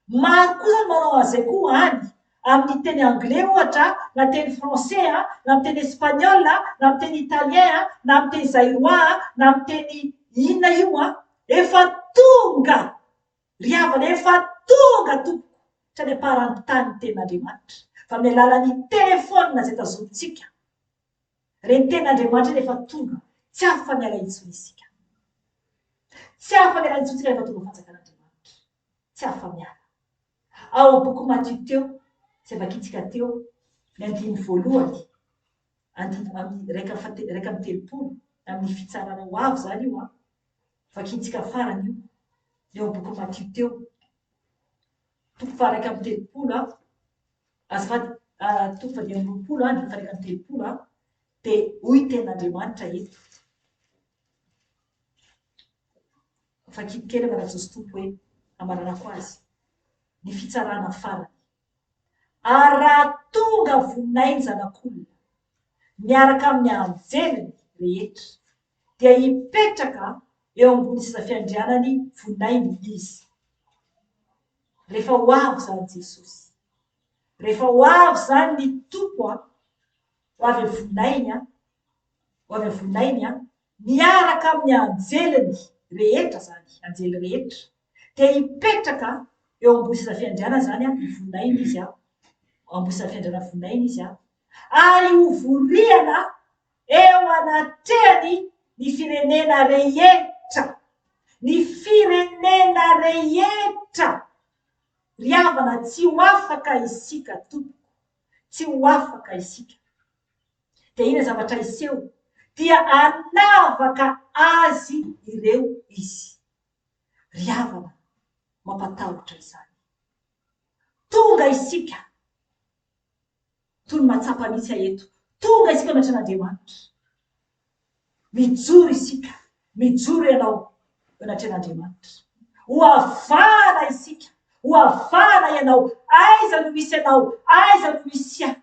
Maro koa zany manao an'izay koa any, amin'ny teny anglais ohatra, na teny français, na amin'ny teny espagnol, na amin'ny teny italien, na amin'ny teny zairois, na amin'ny teny inona io an, efa tonga. Ry havana, efa tonga tompoko hatrany am-paran'ny tany ny tenin'Andriamanitra, fa amin'ny alalan'ny telefaonina izay tazomintsika, ireny tenin'Andriamanitra ireny efa tonga, tsy afa-miala intsony isika. Tsy afa-miala intsony isika rehefa tonga ao fanjakan'Andriamanitra. Tsy afa-miala. Ao amin'ny boky Matio teo, izay vakintsika teo, ny andininy voalohany, andininy amin'ny 31, amin'ny fitsarana ho avy izany io an, Vakintsika farany io, eo amin'ny bokin'i Matio teo, toko faha-31 a, azafady, toko faha-25 a, andininy faha-31 a, dia hoy ny tenin'Andriamanitra eto. Vakiko kely aman'i Jesosy Tompo hoe, amaranako azy, ny fitsarana farany. Ary raha tonga voninay ny Zanak'olona, miaraka amin'ny anjeliny rehetra, dia hipetraka eo ambony seza fiandrianany vonainy izy. Rehefa ho avy izany Jesosy. Rehefa ho avy izany ny Tompo a, ho avy vonainy a, ho avy vonainy a, miaraka amin'ny anjeliny rehetra izany, anjely rehetra, dia hipetraka eo ambony seza fiandrianana izany a, vonainy izy a, ambony seza fiandrianana vonainy izy a, ary ho voriana eo anatrehany ny firenena rehetra, ny firenena rehetra, ry havana tsy ho afaka isika tompoko, tsy ho afaka isika. Dia inona zavatra hiseho? Dia hanavaka azy ireo izy. Ry havana, mampatahotra izany. Tonga isika. Toy ny mahatsapa mihitsy aho eto. Tonga isika anatrehan'Andriamanitra. Mijoro isika. Mijoro ianao eo anatrehan'Andriamanitra. Ho avahana isika. Ho avahana ianao. Aiza no misy anao? Aiza no misy ahy?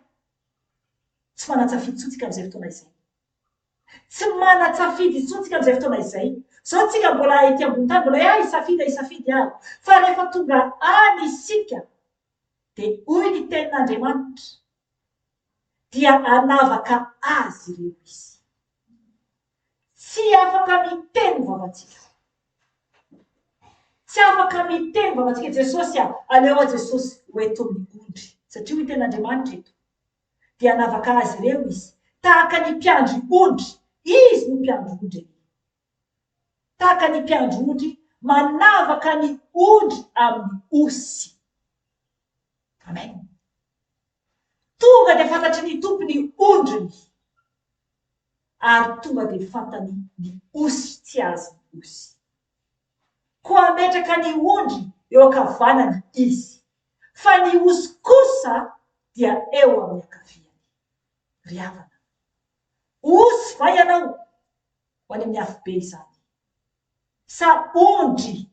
Tsy manan-tsafidy intsony isika amin'izay fotoana izay. Tsy manan-tsafidy intsony isika amin'izay fotoana izay. Izao isika mbola ety ambony tany, mbola hoe ah hisafidy aho, hisafidy aho. Fa rehefa tonga any isika, Dia hoy ny tenin'Andriamanitra, dia hanavaka azy ireo Izy. Tsy afaka miteny ny vavantsika. Tsy afaka miteny ny vavantsika, Jesosy a, aleo aho Jesosy ho eto amin'ny ondry. Satria hoy ny tenin'Andriamanitra eto, dia hanavaka azy ireo Izy, tahaka ny mpiandry ondry. Izy no mpiandry ondry anie. Tahaka ny mpiandry ondry manavaka ny ondry amin'ny osy. Amen. Tonga dia fantatry ny Tompo ny ondriny. Ary tonga dia fantany ny osy tsy azy ny osy. Koa hametraka ny ondry eo ankavanany Izy, fa ny osy kosa dia eo amin'ny ankaviany. Ry havana, osy va ianao? Ho any amin'ny afobe izany. Sa ondry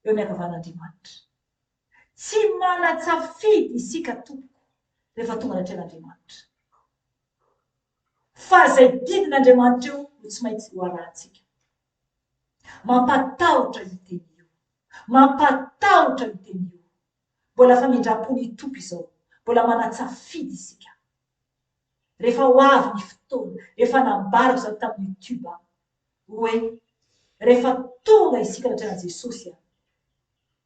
eo amin'ny ankavan'Andriamanitra? Tsy manan-tsafidy isika tompoko rehefa tonga anatrehan'Andriamanitra. Fa izay didin'Andriamanitra eo no tsy maintsy ho arahantsika. Mampatahotra io teny io. Mampatahotra io teny io. Mbola famindram-pon'ny Tompo izao. Mbola manan-tsafidy isika. Rehefa ho avy ny fotoana, efa nambarako izany tamin'ny youtube aho, hoe rehefa tonga isika anatrehan'i Jesosy an,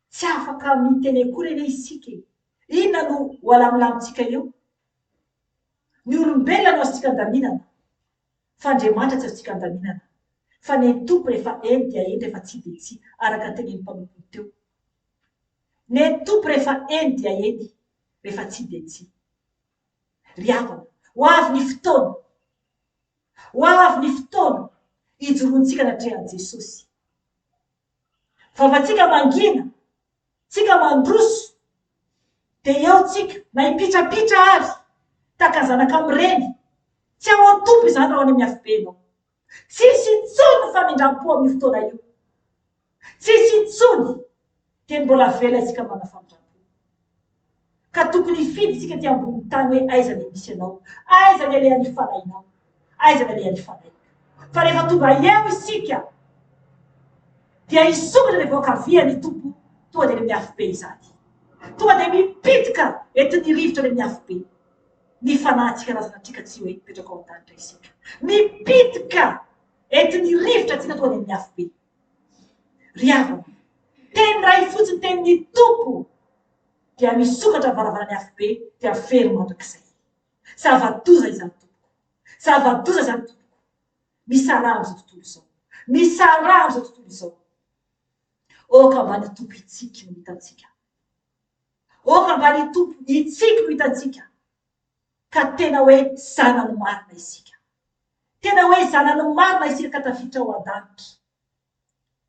tsy afaka miteny akory anie isika e! Inona no ho alamilamintsika eo? Ny olombelona no azontsika andaminana, fa Andriamanitra tsy azontsika andaminana. Fa ny an'ny Tompo rehefa eny dia eny, rehefa tsia dia tsia, araka ny tenenin'ny mpanompony teo. Ny an'ny Tompo rehefa eny dia eny, rehefa tsia dia tsia. Ry havana, ho avy ny fotoana, ho avy ny fotoana. Ijoroantsika anatrehan'i Jesosy. Vavantsika mangina, tsika mandroso, dia eo tsika, na hipitrapitra ary, tahaka ny zanaka amin'ireny. Tsy ao an-tompo izany raha ao any amin'ny afobe ianao. Tsisy intsony ny famindram-po amin'io fotoana io. Tsisy intsony. Dia ny mbola avela isika manana famindram-po. Ka tokony hifidy isika aty ambonin'ny tany hoe aiza ny misy anao, aiza ny alehan'ny fanahinao, aiza ny alehan'ny fanahiko. Fa rehefa tonga eo isika dia hisokatra ilay voakavia ny Tompo tonga dia any amin'ny afobe izany. Tonga dia mipitika entin'ny rivotra any amin'ny afobe. Ny fanahintsika razana antsika tsy hoe mipetraka ao an-danitra isika. Mipitika entin'ny rivotra antsika tonga dia amin'ny afobe. Ry havana, teny iray fotsiny tenin'ny Tompo dia misokatra ny varavaran'ny afobe dia very mandrakizay. Zava-doza izany tompoko. Zava-doza izany tompoko. Misaraha amin'izao tontolo izao. Misaraha amin'izao tontolo izao. Aoka mba ny Tompo hitsiky no hitantsika. Aoka mba ny Tompo hitsiky no hitantsika. Ka tena hoe zanany marina isika. Tena hoe zanany marina isika ka tafiditra ao an-danitra.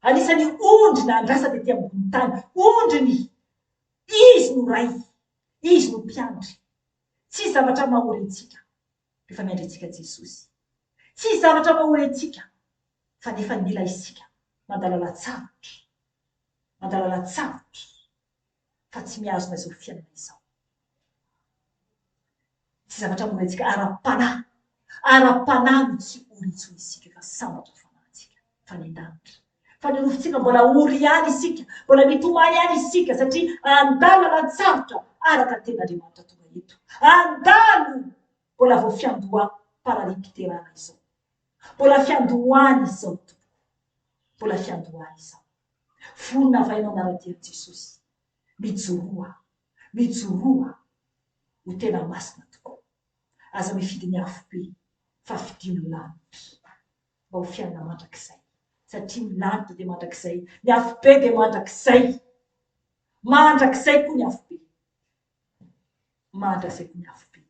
Anisan'ny ondry nandrasa tety ambonin'ny tany. Ondriny. Izy no Ray. Izy no mpiandry. Tsy zavatra mahory antsika rehefa miandry antsika Jesosy. Tsy zavatra mahory antsika fa nefa mila isika mandala lalan-tsarotra. Mandala lalan-tsarotra fa tsy mihazona izao fiainana izao. Tsy zavatra mahory antsika ara-panahy. Ara-panahy no tsy ory intsony isika fa sambatra fanahintsika fa any an-danitra. Fa ny nofontsika mbola ory ihany isika, mbola mitomany ihany isika satria handalo lalan-tsarotra araka ny tenin'Andriamanitra tonga eto. Handalo! Mbola vao fiandoham-parariam-piterahana izao. Mbola fiandohany izao tompoko. Mbola fiandohany izao. Vonona va ianao hanara-dia an'i Jesosy? Mijoroa, mijoroa ho tena masina tokoa. Aza mifidy ny afobe fa fidio ny lanitra mba ho fiainana mandrakizay. Satria ny lanitra dia mandrakizay, ny afobe dia mandrakizay. Mandrakizay koa ny afobe. Mandrakizay koa ny afobe.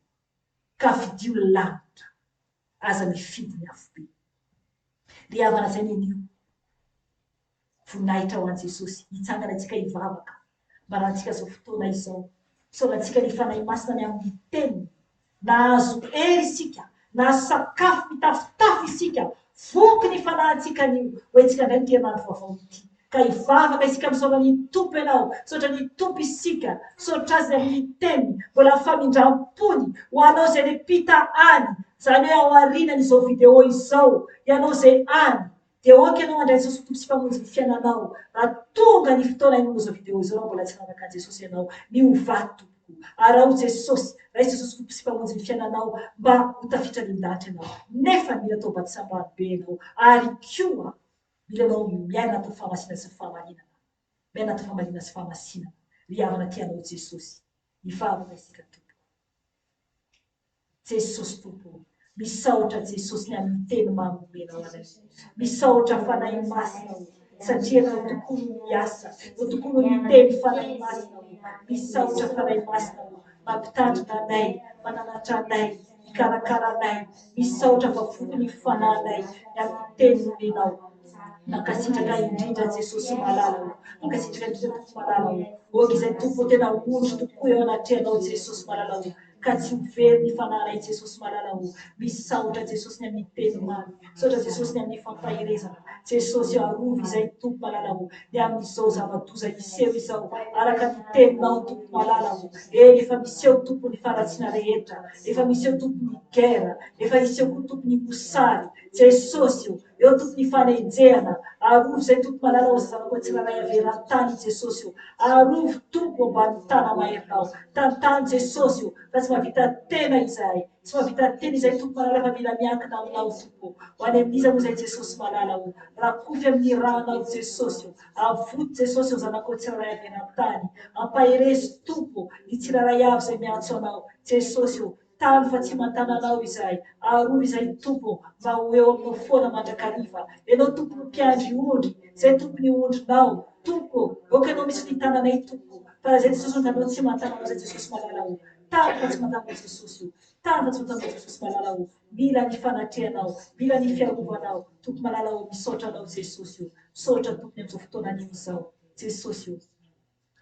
Ka fidio ny lanitra. Aza mifidy ny afobe. Ry havana izay nenio. Voninahitra ho an'i Jesosy. Hitsangana isika hivavaka. Marantsika izao fotoana izao. Isaorantsika ny Fanahy Masina ny amin'ny Teniny. Nahazo hery isika. Nahazo sakafo mitafotafo isika. Voky ny fanahintsika anio. Ho entsika indray ity herinandro vaovao ity. Ka hivavaka isika misaora ny Tompo ianao. Misaotra ny Tompo isika. Misaotra Azy ny amin'ny Teniny. Mbola famindram-pony ho anao izay niampita any. Izany hoe ao aorianan'izao video izao. Ianao izay any. Dia ok ianao handray Jesosy ho Tompo sy Mpamonjy ny fiainanao raha tonga ny fotoana hinoanao izao video izao raha mbola tsy nanaraka an'i Jesosy ianao. Miovà tompoko. Araho Jesosy. Raiso Jesosy ho Tompo sy Mpamonjy ny fiainanao mba ho tafiditra any an-danitra ianao. Nefa mila atao batisa ambany be ianao ary koa mila ianao miaina anatin'ny fahamasinana sy ny fahamarinana. Miaina anatin'ny fahamarinana sy fahamasinana. Ry havana tia anao Jesosy. Hivavaka isika tompoko. Jesosy Tompo o! Misaotra Jesosy ny amin'ny teny mamy omenao anay. Misaotra Fanahy Masina o! Satria Ianao tokoa no miasa, Ianao tokoa no miteny Fanahy Masina o! Misaotra Fanahy Masina o! Mampitandrina anay, mananatra anay, mikarakara anay. Misaotra fa voky ny fanahinay ny amin'ny teny nomenao. Mankasitraka indrindra Jesosy malala o! Mankasitraka indrindra Tompo malala o! Ok izay Tompo o tena ondry tokoa eo anatrehanao Jesosy malala o! Ka tsy ho very ny fanahinay Jesosy malala o! Misaotra Jesosy ny amin'ny teny mamy, misaotra Jesosy ny amin'ny fampaherezana, Jesosy o arovy izay Tompo malala o! Ny amin'izao zava-doza hiseho izao araka ny teninao Tompo malala o! Eny efa miseho Tompo ny faharatsiana rehetra, efa miseho Tompo ny guerre, efa hiseho koa Tompo ny mosary, Jesosy o! Eo Tompo ny fanenjehana, arovy izay Tompo malala o zanako tsirairay avy eran-tany Jesosy o, arovy Tompo ambany tana-maherinao, tantano Jesosy o, fa tsy mahavita tena izahay, tsy mahavita tena izahay Tompo malala fa mila miankina aminao Tompo o, ho any amin'iza moa izay Jesosy malala o, rakofy amin'ny ranao Jesosy o, avoty Jesosy o zanakao tsirairay avy eran-tany, ampaherezo Tompo ny tsirairay avy izay miantso anao Jesosy o, Tano fa tsy mantana Anao izahay. Arovy izahay Tompo mba ho eo Aminao foana mandrakariva. Ianao Tompo no mpiandry ondry, izay Tompo ny ondrinao. Tompo ô, aoka Ianao mihitsy no hitananay Tompo. Fa raha izay Jesosy no tanao tsy manontany anao izay Jesosy malala o. Tano fa tsy manontany anao Jesosy o. Tano fa tsy manontany anao Jesosy malala o. Mila ny fanatrehanao, mila ny fiarovanao Tompo malala o. Misaotra anao Jesosy o. Misaotra Tompo ny amin'izao fotoana anio izao. Jesosy o.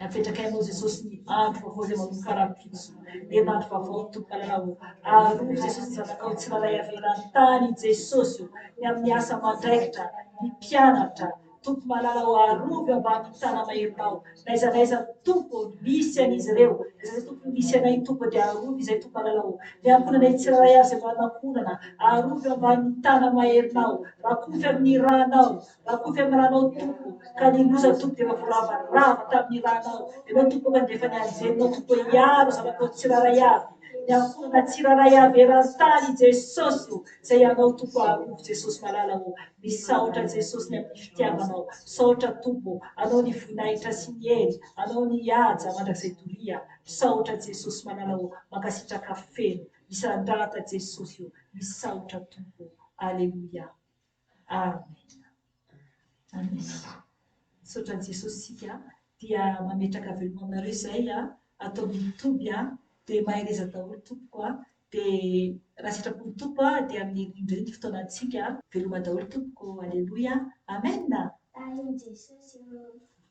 Apetrakay aminao Jesosy ny andro vaovao izay manomboka rahampitso. Herinandro vaovao Tompo malala o. Arovy Jesosy ny zanakao tsirairay avy eran-tany Jesosy o. Ny amin'ny asa aman-draikitra, ny mpianatra, Tompo malala o arovy ambanin'ny tana-maherinao. N'aiza n'aiza Tompo o misy an'izy ireo, n'aiza n'aiza Tompo misy anay Tompo dia arovy izay Tompo malala o. Ny ankohonanay tsirairay avy izay manana ankohonana, arovy ambanin'ny tana-maherinao. Rakofy amin'ny ranao. Rakofy amin'ny ranao Tompo, ka ny loza Tompo dia efa voaravarava tamin'ny ranao. Ianao Tompo ka nandefa ny anjelinao Tompo hiaro zanakao tsirairay avy, ny ankohonana tsirairay avy eran-tany Jesosy o, izay Anao Tompo arovy Jesosy malala o. Misaotra Jesosy ny amin'ny fitiavanao. Misaotra Tompo, Anao ny voninahitra sy ny hery, Anao ny haja mandrakizay doria. Misaotra Jesosy malala o, mankasitraka feno. Misandrata Jesosy o, misaotra Tompo. Aleloia. Amen. Amen. Misaotra an'i Jesosy isika dia mametraka veloma aminareo izay ato amin'ny toby dia mahereza daholo tompoko a dia raha sitrapon'ny Tompo dia amin'ny herin'ny indray ny fotoanantsika. Veloma daholo tompoko. Aleloia. Amen. Tahin'i Jesosy ô.